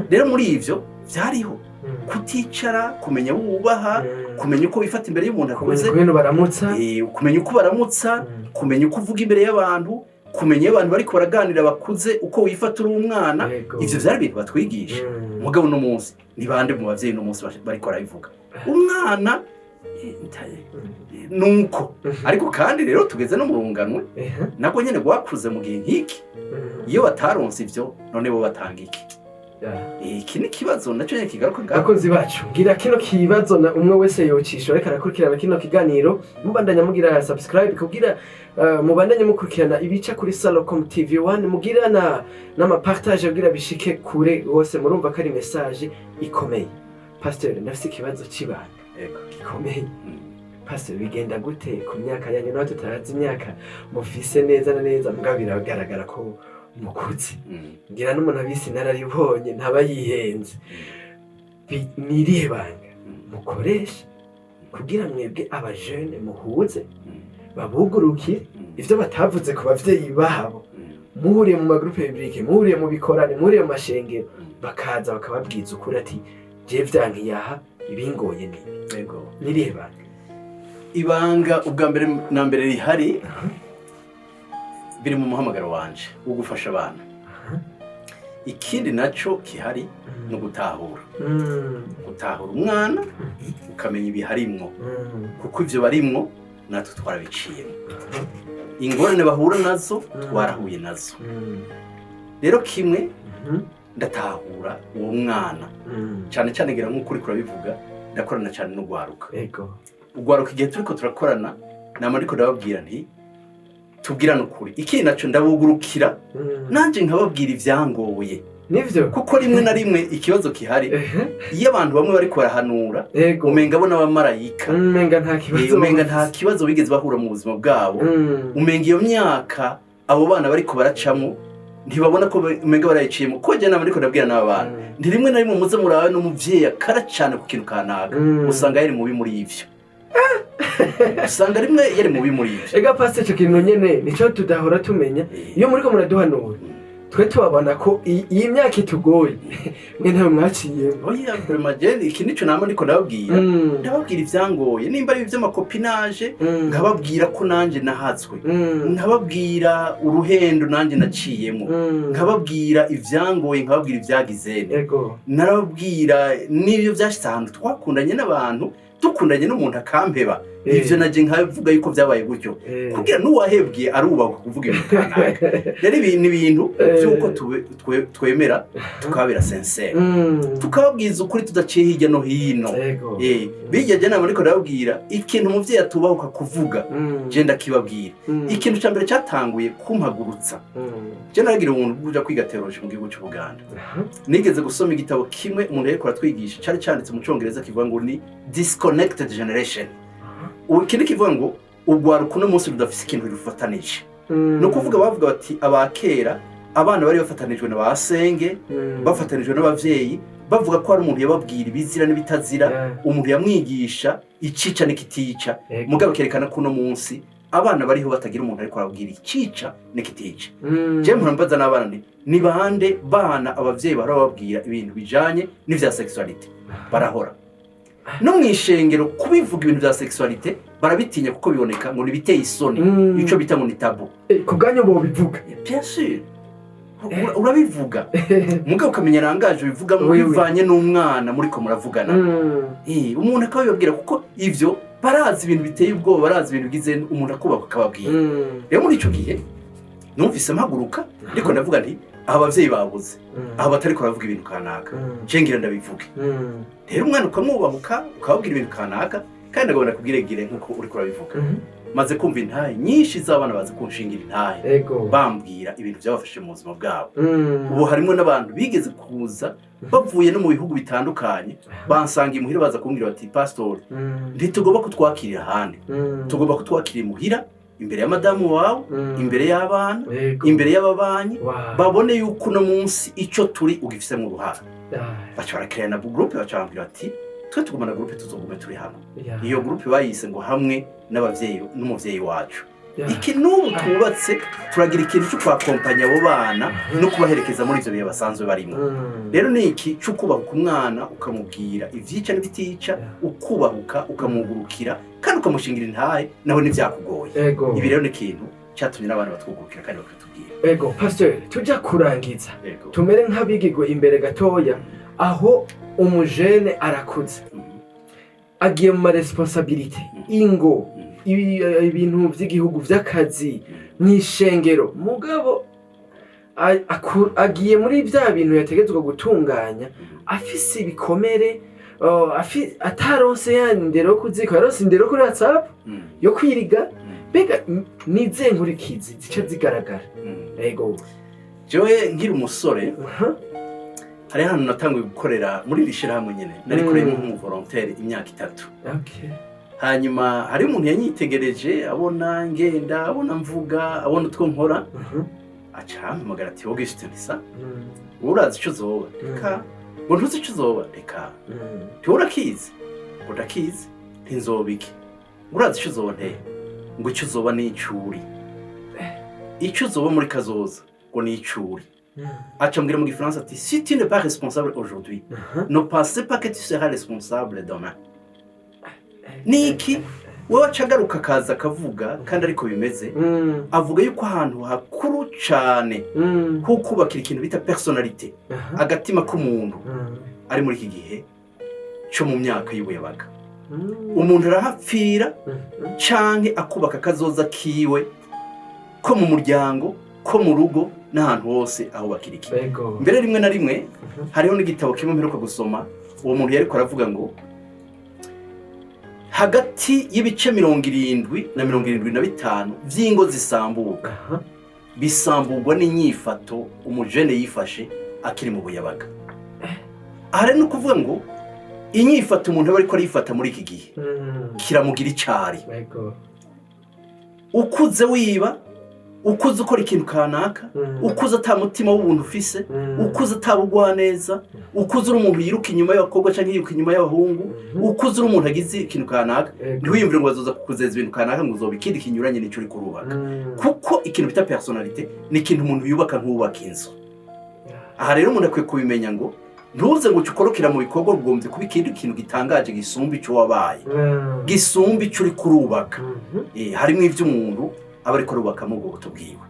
Rero muri ivyo vyariho kuticara, kumenya abo wubaha, kumenya uko wifata imbere y'umuntu kumenya akuze, ukuntu baramutsa. Kumenya uko baramutsa, kumenya uko uvuga imbere y'abantu, kumenya iyo abantu bariko baraganira bakuze uko wifata uri umwana. Ivyo vyari ibintu batwigisha. Mugabo uno munsi ni bande mu bavyeyi uno munsi bariko barabivuga? Umwana nuko. Ariko kandi rero tugeze no mu runganwe, nabwo nyene rwakuze mu gihe nk'iki. Iyo bataronse ivyo, none bo batanga iki? Iki ni ikibazo nacyo nyene kigaruka ngaho. Bakunzi bacu, ngira kino kibazo na umwe wese yocisha ariko arakurikirana kino kiganiro. Mubandanya mugira subscribe kugira mubandanye mukurikirana ibica kuri Salocom TV 1, mugira na n'ama partage kugira bishike kure hose. Murumva ko ari message ikomeye. Pastor, ndafise ikibazo c'ibanga gikomeye. Pastor, bigenda gute ku myaka yanyu, nawe tutazi imyaka mufise neza na neza, mugabo biragaragara ko mukuze, ngira n'umuntu abisi inararibonye ntaba yihenze. Ni irihe banga mukoresha kugira mwebwe abajene muhuze, babugurukire ivyo batavuze ku bavyeyi babo, muhuriye mu ma groupes bibliques, muhuriye mu bikorane, muhuriye mu mashengero, bakaza bakababwiza ukuri ati: je vyankiyaha, ibingoye nibi? Ni irihe banga? Ibanga ubwa mbere na mbere rihari biri mu muhamagaro wanje wo gufasha abana. Ikindi naco kihari ni ugutahura, gutahura umwana, ukamenya ibiharimwo, kuko ivyo barimwo natwe twarabiciyemo, ingorane bahura nazo twarahuye nazo. Rero kimwe, ndatahura uwo mwana cyane cyane, ngira nk'uko uriko urabivuga, ndakorana cyane n'ugwaruka. Ugwaruka, igihe turiko turakorana, nama ariko ndababwira nti tubwirane ukuri. Ikindi naco, ndabugurukira, nanje nkababwira ivyangoye, Nivyo. kuko rimwe na rimwe ikibazo kihari, iyo abantu bamwe bariko barahanura, umenga bo n'abamarayika. Umenga nta kibazo. Umenga nta kibazo bigeze bahura mu buzima bwabo. Umenga iyo myaka abo bana bariko baracamwo ntibabona ko umenga barayiciyemo. Kuko jye nama ariko ndabwira n'aba bana nti rimwe na rimwe muze murabe n'umuvyeyi akara cane ku kintu kanaka, usanga yari mubi muri ivyo, usanga rimwe yari mubi muri ivyo. Ega pastor, ico kintu nyene nico tudahora tumenya. Iyo muriko muraduhanura, twe tubabona ko iyi myaka itugoye, mwe ntawe mwaciyemo. Oya, vraiment, je iki nico nama ndiko ndababwira. Ndababwira ivyangoye, nimba ari ivy'ama copinage, nkababwira ko nanje nahatswe, nkababwira uruhendo nanje naciyemo, nkababwira ivyangoye, nkababwira ivyagizene. Narababwira n'ibyo vyashitse ahantu twakundanye n'abantu, dukundanye n'umuntu akampeba. Ivyo naje nkavuga yuko vyabaye gutyo, kugira n'uwahebwe arubahwa kuvuga ibintu kanaka. Rero ibi ni ibintu vy'uko twemera tukabera sincère, tukababwiza ukuri tudaciye hirya no hino. Bijya je nama ariko ndababwira ikintu umuvyeyi atubahuka kuvuga, je ndakibabwira. Ikintu ca mbere cyatanguye kumpagurutsa, je naragira ubuntu bwo kuja kwiga théologie mu gihugu c'Ubuganda. Nigeze gusoma igitabo kimwe umuntu yariko aratwigisha, cari canditse mu Congereza, kivuga ngo ni "Disconnected Generation". Ubu ikindi kivuga ngo urwaruka uno munsi rudafise ikintu rufatanije. Ni ukuvuga bavuga bati abakera abana bari bafatanijwe na ba senge, bafatanijwe n'abavyeyi, bavuga ko hari umuntu yababwira ibizira n'ibitazira, umuntu yamwigisha icica n'ikitica. Mugabo kerekana ko uno munsi abana bariho batagira umuntu ariko arababwira icica n'ikitica. Je mpora mbaza n'abana nti ni bande bana abavyeyi bahora bababwira ibintu bijanye n'ivya sexualité? Barahora no mw'ishengero kubivuga ibintu vya sexualité barabitinya, kuko biboneka ngo nibiteye isoni, ico bita ngo ni tabou. Ku bwanyu bobivuga? Bien sûr. Urabivuga, mugabo ukamenya rangaje ubivugamo bivanye n'umwana muriko muravugana. Umuntu akabibabwira, kuko ivyo barazi ibintu biteye ubwoba, barazi ibintu bigize, umuntu akubaka akababwira. Rero muri ico gihe numvise mpaguruka, ariko ndavuga nti aha abavyeyi babuze, aho batariko baravuga ibintu kanaka, ngira ndabivuge. Rero umwana ukamwubahuka, ukababwira ibintu kanaka. Kandi ndagomba kubwiregire nk'uko uriko urabivuga, maze kumva intahe nyinshi z'abana bazi kunshingira intahe, bambwira ibintu byabafashije mu buzima bwabo. Ubu harimo n'abantu bigeze kuza bavuye no mu bihugu bitandukanye, bansanga imuhira, baza kumbwira bati: "Pastori, ntitugomba kutwakirira ahandi, tugomba kutwakirira imuhira, imbere ya madamu wawe, imbere y'abana, imbere y'ababanyi, babone yuko uno munsi icyo turi ugifisemo uruhara." Baca barakirana na groupe, baca bambwira bati: "Twe tugumana groupe, tuzogume turi hamwe." Iyo groupe bayise ngo "Hamwe n'abavyeyi n'umuvyeyi wacu". Iki n'ubu twubatse, turagira ikintu cyo kwakompanya abo bana no kubaherekeza muri ivyo bihe basanzwe barimo. Rero ni iki cyo kubahuka umwana, ukamubwira ivyica n'ibyitica, ukubahuka, ukamwugurukira kandi ukamushingira intahe nawe ntibyakugoye. Ibi rero ni ikintu cyatumye n'abana batwugurukira kandi bakatubwira. Ego, pastor, tujya kurangiza, tumere nk'abigigwe imbere gatoya, aho umujene arakuze, agiye mu ma responsabilités, ingo, ibintu by'igihugu, by'akazi, mw'ishengero, mugabo agiye muri bya bintu yategetswe gutunganya afise ibikomere, ataronse ya ndero yo kuziko, yaronse indero kuri WhatsApp yo kwiriga. Mbega nizihe nkurikizi zica zigaragara? Ego. Jewe nkiri umusore, hari ahantu natanguye gukorera muri iri shyirahamwe nyine, narikoreyemo nk'umu volontaire imyaka 3. Hanyuma hari umuntu yanyitegereje, abona ngenda, abona mvuga, abona utwo nkora, aca arampamagara ati: "Augustin, sa wowe urazi icyo uzoba?" "Reka." Ngo: "Ntuzi icyo uzoba?" "Reka." "Ntiwowe urakizi?" Ngo: "Ndakizi." "Ntinzoba iki?" Ngo: "Urazi icyo uzoba?" "Nteye." Ngo: "Icyo uzoba ni icuri, icyo uzoba muri kazoza ngo ni icuri." Aca ambwira mu Gifaransa ati: "Si tu n'es pas responsable aujourd'hui, ne pensez pas que tu seras responsable demain." Niki wowe aca agaruka akaza akavuga, kandi ariko bimeze, avuga yuko ahantu hakuru cane ho kubakira ikintu bita personnalité, agatima k'umuntu, ari muri iki gihe cyo mu myaka y'ubuyabaga. Umuntu arahapfira canke akubaka akazoza kiwe ko mu muryango, ko mu rugo n'ahantu hose aho bakira iki. Mbere rimwe na rimwe hariho n'igitabo kimwe mperuka gusoma, uwo muntu yariko aravuga ngo hariho Hagati y'ibice 70 na 75 vy'ingo zisambuka bisamburwa n'inyifato umujene yifashe akiri mu buyabaga. Aha rero ni ukuvuga ngo inyifato umuntu aba ariko arifata muri iki gihe kiramugira icari. Ukuze wiba, ukuze ukora ikintu kanaka, ukuze ata mutima w'ubuntu ufise, ukuze atabugwa neza, ukuze uri umuntu yiruka inyuma y'abakobwa cyangwa yiruka inyuma y'abahungu, ukuze uri umuntu agize ikintu kanaka, ntiwiyumvire ngo bazoza kukuzeza ibintu kanaka ngo uzoba ikindi kinyuranye n'icyo uri kurubaka, kuko ikintu bita personnalité ni ikintu umuntu yubaka nk'uwubaka inzu. Aha rero umuntu akwiye kubimenya ngo ntuze ngo uce ukorokera mu bikorwa ugombye kuba ikindi kintu gitangaje gisumba icyo wabaye, gisumba icyo uri kurubaka. Harimo ibyo umuntu aba ariko arubakamo ubwo buto bwiwe.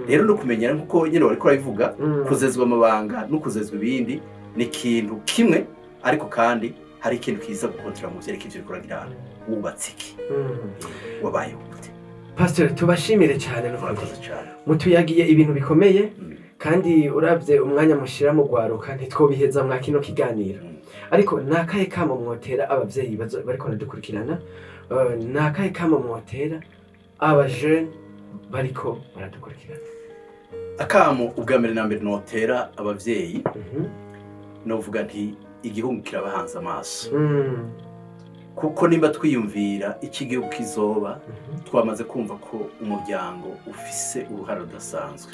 Rero no kumenya nkuko nyine bariko barabivuga, kuzezwa amabanga no kuzezwa ibindi ni ikintu kimwe, ariko kandi hari ikintu kiza gukontera mu vyerekeye ivyo uriko uragira. Wubatse iki? Wabayeho gute? Pastor, tubashimire cyane n'ukuri. Murakoze cyane. Mutuyagiye ibintu bikomeye, kandi urabye umwanya mushira mu gwaruka ntitwobiheza mwa kino kiganiro. Ariko ni akahe kamo mwotera abavyeyi bariko baradukurikirana? Ni akahe kamo mwotera abajene bariko baradukurikirana? Akamo ubwa mbere na mbere notera abavyeyi, novuga nti igihugu kirabahanze amaso, kuko nimba twiyumvira icyo igihugu kizoba, twamaze kumva ko umuryango ufise uruhare rudasanzwe.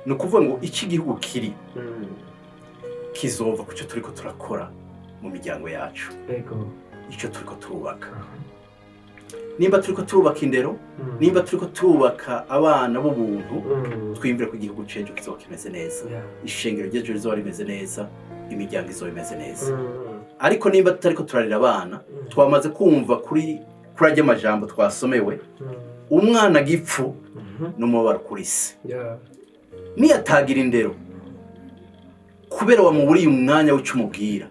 Ni ukuvuga ngo icyo igihugu kiri kizova ku cyo turiko turakora mu miryango yacu, icyo turiko turubaka. Nimba turiko turubaka indero, nimba turiko turubaka abana b'ubuntu, twiyumvire ko igihugu c'ejo kizoba kimeze neza, ishengero ry'ejo rizoba rimeze neza, imiryango izoba imeze neza. Ariko nimba tutariko turarira abana, twamaze kumva kuri arya majambo twasomewe, umwana gipfu n'umubabaro kuri se. Niyatagira indero kubera wamuburiye umwanya w'ico umubwira,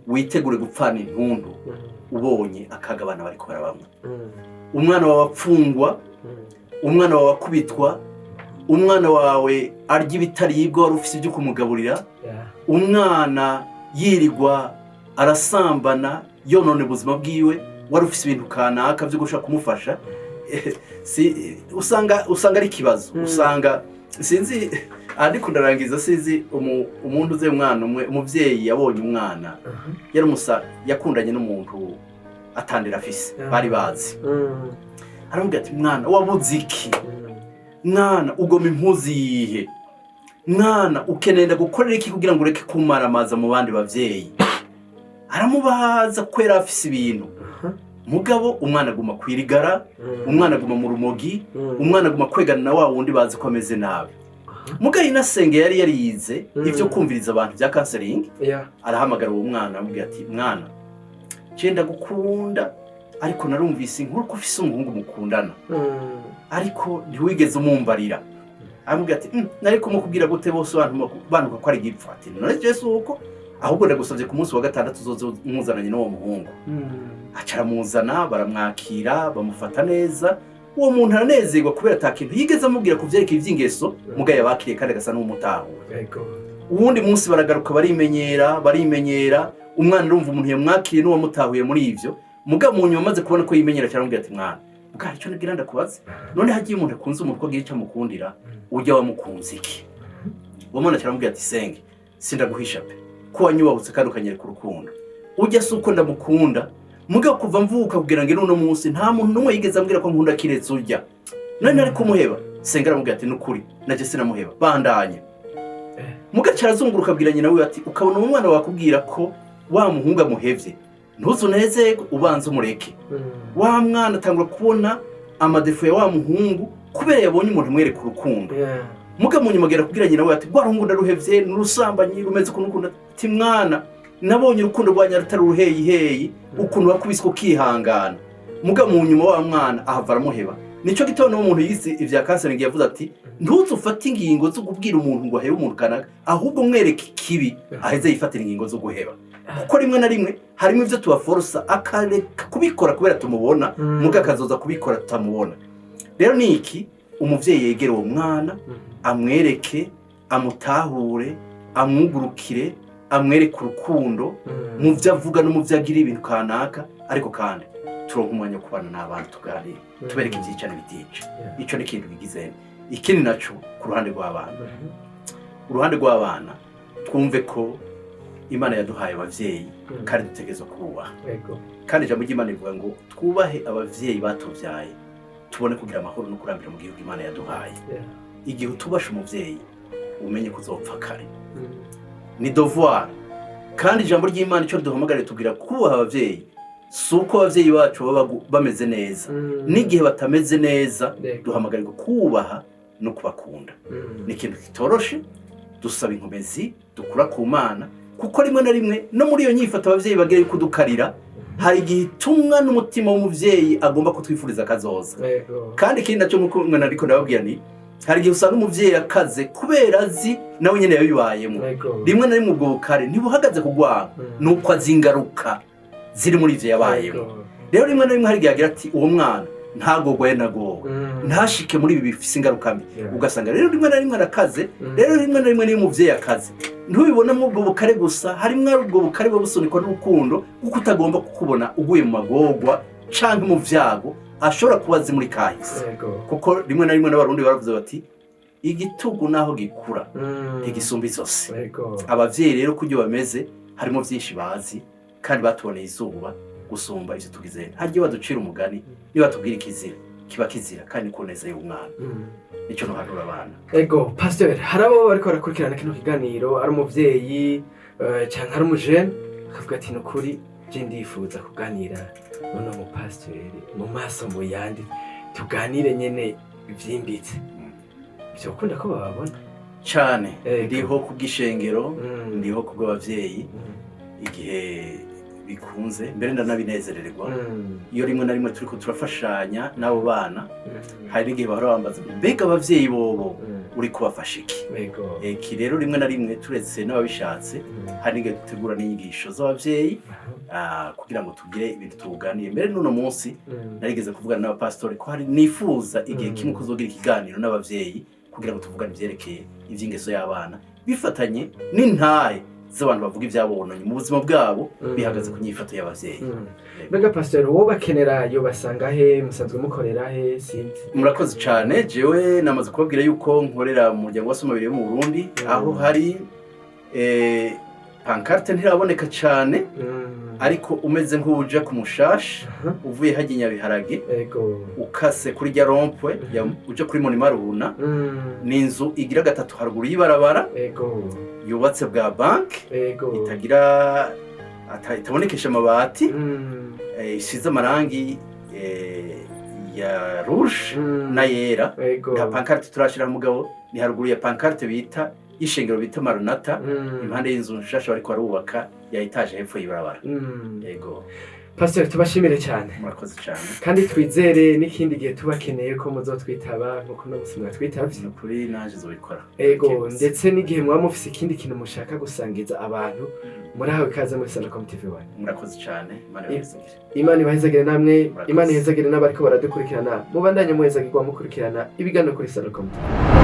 witegure gupfana intundu ubonye akaga abana bariko barabamwo. Umwana wawe apfungwa, umwana wawe akubitwa, umwana wawe arya ibitaribwa wari ufise ibyo kumugaburira, umwana yirirwa arasambana yonona ubuzima bwiwe wari ufise ibintu kanaka byo gushaka kumufasha, si usanga ari ikibazo. Usanga sinzi ariko ndarangiza, sinzi umuntu uze umwana umwe, umuvyeyi yabonye umwana yari umusa yakundanye n'umuntu atandira afise, bari bazi. Aramubwira ati: "Mwana, wabuze iki? Mwana, ugoma impuzu yihe? Mwana, ukeneye gukorera iki kugira ngo ureke kumaramaza mu bandi bavyeyi?" Aramubaza ko yari afise ibintu, mugabo umwana aguma kwirigara, umwana aguma mu rumogi, umwana aguma kwegana na wa wundi bazi ko ameze nabi. Mugabo inasenge yari yarize ivyo kumviriza abantu bya counseling. Arahamagara uwo mwana, aramubwira ati: "Mwana, je ndagukunda, ariko narumvise inkuru ko ufise umuhungu mukundana, ariko ntiwigeze umumbarira." Aramubwira ati: "Nari kumukubwira gute bose bantu bantuka ko ari igipfu?" Ati: "None je si uko, ahubwo ndagusavye ku munsi wa gatandatu uzoze umuzananye n'uwo muhungu." Aca aramuzana, baramwakira, bamufata neza. Uwo muntu aranezerwa kubera ata kintu yigeze amubwira ku vyerekeye ivy'ingeso, mugabo yabakiriye kandi agasa n'umutahuye. Uwundi munsi baragaruka, barimenyera, barimenyera. Umwana urumva umuntu yamwakiriye n'uwamutahuye muri ivyo. Mugabo mu nyuma amaze kubona ko yimenyera, cyaramubwira ati: "Mwana, bwa icyo nagira ndakubaze, none hagiye umuntu akunze umuntu ko agira icyo amukundira, ujya wamukunze iki?" Uwo mwana cyaramubwira ati: "Senge, sindaguhisha pe ko wanyubahutse kandi ukanyereka urukundo. Ujya si uko ndamukunda, mugabo kuva mvuka kugira ngo uno munsi nta muntu n'umwe yigeze ambwira ko nkunda kiretse ujya. None nari kumuheba?" Senga aramubwira ati: "Nukuri naje sinamuheba, bandanya." Mugaca arazunguruka, abwira nyina wiwe ati: "Ukabona uwo mwana wakubwira ko wa muhungu amuhevye, ntuzunezerwe, ubanze umureke." Wa mwana atangura kubona ama défauts ya wa muhungu kubera yabonye umuntu amwereka urukundo. Muga mu nyuma agera kubwira nyina we ati: "Rwa ruhungu ndaruhevye, ni urusambanyi, rumeze ukuntu ukuntu." Ati: "Mwana, nabonye urukundo rwa nyarutare uruheyiheyi, ukuntu wakubiswe ukihangana." Muga mu nyuma wa mwana ahava aramuheba. Nico gitondo umuntu yize ivya counseling yavuze ati: "Ntuze ufate ingingo zo kubwira umuntu ngo ahebe umuntu kanaka, ahubwo mwereke ikibi aheze yifatira ingingo zo guheba." Kuko rimwe na rimwe harimo ivyo tubaforosa akareka kubikora kubera tumubona, muga akazoza kubikora tutamubona. Rero ni iki? Umuvyeyi yegera uwo mwana, amwereke, amutahure, amwugurukire. Amwereke urukundo mu byo avuga no mu byo agira, ibintu kanaka. Ariko kandi turonka umwanya wo kubana n'abana, tuganira, tubereke ibyica n'ibitica. Ico ni ikintu bigize. Ikindi naco, ku ruhande rw'abana, uruhande rw'abana, twumve ko Imana yaduhaye abavyeyi kandi dutegerezwa kububaha. Kandi ijambo ry'Imana rivuga ngo twubahe abavyeyi batuvyaye, tubone kugira amahoro no kurambira mu gihugu Imana yaduhaye. Igihe utubasha umuvyeyi, umenye ko uzopfa kare. Ni devoir. Kandi ijambo ry'Imana icyo riduhamagariye, tubwira kubaha abavyeyi, si uko abavyeyi bacu baba bameze neza. N'igihe batameze neza, duhamagarirwa kubaha no kubakunda. Ni ikintu kitoroshe, dusaba inkomezi dukura ku Mana, kuko rimwe na rimwe no muri iyo nyifato abavyeyi bagira yo kudukarira, hari igihe itumwa n'umutima w'umuvyeyi agomba kutwifuriza akazoza. Kandi ikindi nacyo, nk'uko mwe nariko ndababwira, ni hari igihe usanga umuvyeyi akaze kubera azi nawe nyene yabibayemo. Rimwe na rimwe ubwo bukare ntibuhagaze kugwanga, nuko azi ingaruka ziri muri ivyo yabayemo. Rero rimwe na rimwe hari igihe agira ati: "Uwo mwana ntagogwe nagowe, ntashike muri ibi bifise ingaruka mbi." Ugasanga rero rimwe na rimwe arakaze. Rero rimwe na rimwe niyo umuvyeyi akaze, ntubibonemo ubwo bukare gusa, harimwo ubwo bukare buba busunikwa n'urukundo, kuko utagomba kukubona uguye mu magorwa canke mu vyago ashobora kuba azi muri kahise. Kuko rimwe na rimwe n'Abarundi baravuze bati: "Igitugu naho gikura ntigisumba izosi." Abavyeyi rero kuryo bameze, harimo vyinshi bazi kandi batuboneye izuba gusumba ivyo tugize. Haryo baducira umugani, niba batubwira ikizira, kiba kizira kandi ku neza y'umwana. Nico nohanura abana. Ego, Pasteur, hari abo bariko barakurikirana kino kiganiro, ari umuvyeyi canke ari umujene, akavuga ati: "Nukuri je ndifuza kuganira n'uno mupasiteri mu maso mu yandi, tuganire nyene vyimbitse." Vyokunda ko bababona? Cane. Ego. Ndiho kubw'ishengero, ndiho kubw'abavyeyi. Igihe bikunze mbere ndanabinezerererwa iyo rimwe na rimwe turiko turafashanya n'abo bana. Hari n'igihe bahora bambaza ngo: "Mbega abavyeyi bobo uri kubafasha iki?" Eki rero rimwe na rimwe, turetse n'ababishatse, hari n'igihe dutegura n'inyigisho z'abavyeyi, kugira ngo tugire ibintu tuganire. Mbere n'uno munsi narigeze kuvugana n'abapasitori ko hari nifuza igihe kimwe kuzogira ikiganiro n'abavyeyi, kugira ngo tuvugane ivyerekeye ivy'ingeso y'abana, bifatanye n'intahe z'abantu bavuga ivyabononye mu buzima bwabo, bihagaze ku nyifato y'abavyeyi. Mbega Pasiteri, uwo bakenera yo basanga he? Musanzwe mukorera he? Sinzi. Murakoze cane. Jewe namaze kubabwira yuko nkorera mu muryango wa Bibiliya mu Burundi, aho hari pancarte ntiraboneka cane, ariko umeze nk'uwuja ku Mushasha, uvuye hajya Nyabiharage, ukase kuri rya rond-point uja kuri Monument Ruhuna, ni inzu igira gatatu haruguru y'ibarabara, yubatse bwa banki, itagira itabonekesha amabati, isize amarangi ya rouge n'ayera. Nta pancarte turashira, mugabo ni haruguru ya pancarte bita y'ishengero bita Maranata, impande y'inzu nshasha bariko barubaka ya étage hepfo y'ibarabara. Yego. Pasiteri, tubashimire cyane. Murakoze cyane. Kandi twizere n'ikindi gihe tubakeneye ko muzotwitaba nkuko uno musi mwatwitavye. Ni ukuri naje nzobikora. Ego, ndetse n'igihe mwaba mufise ikindi kintu mushaka gusangiza abantu, murahawe ikaze muri Salacom TV 1. Murakoze cyane, Imana ibahezagire. Imana ibahezagire namwe. Murakoze. Imana ihezagire n'abariko baradukurikirana. Mubandanye muhezagirwa mukurikirana ibiganiro kuri Salacom TV.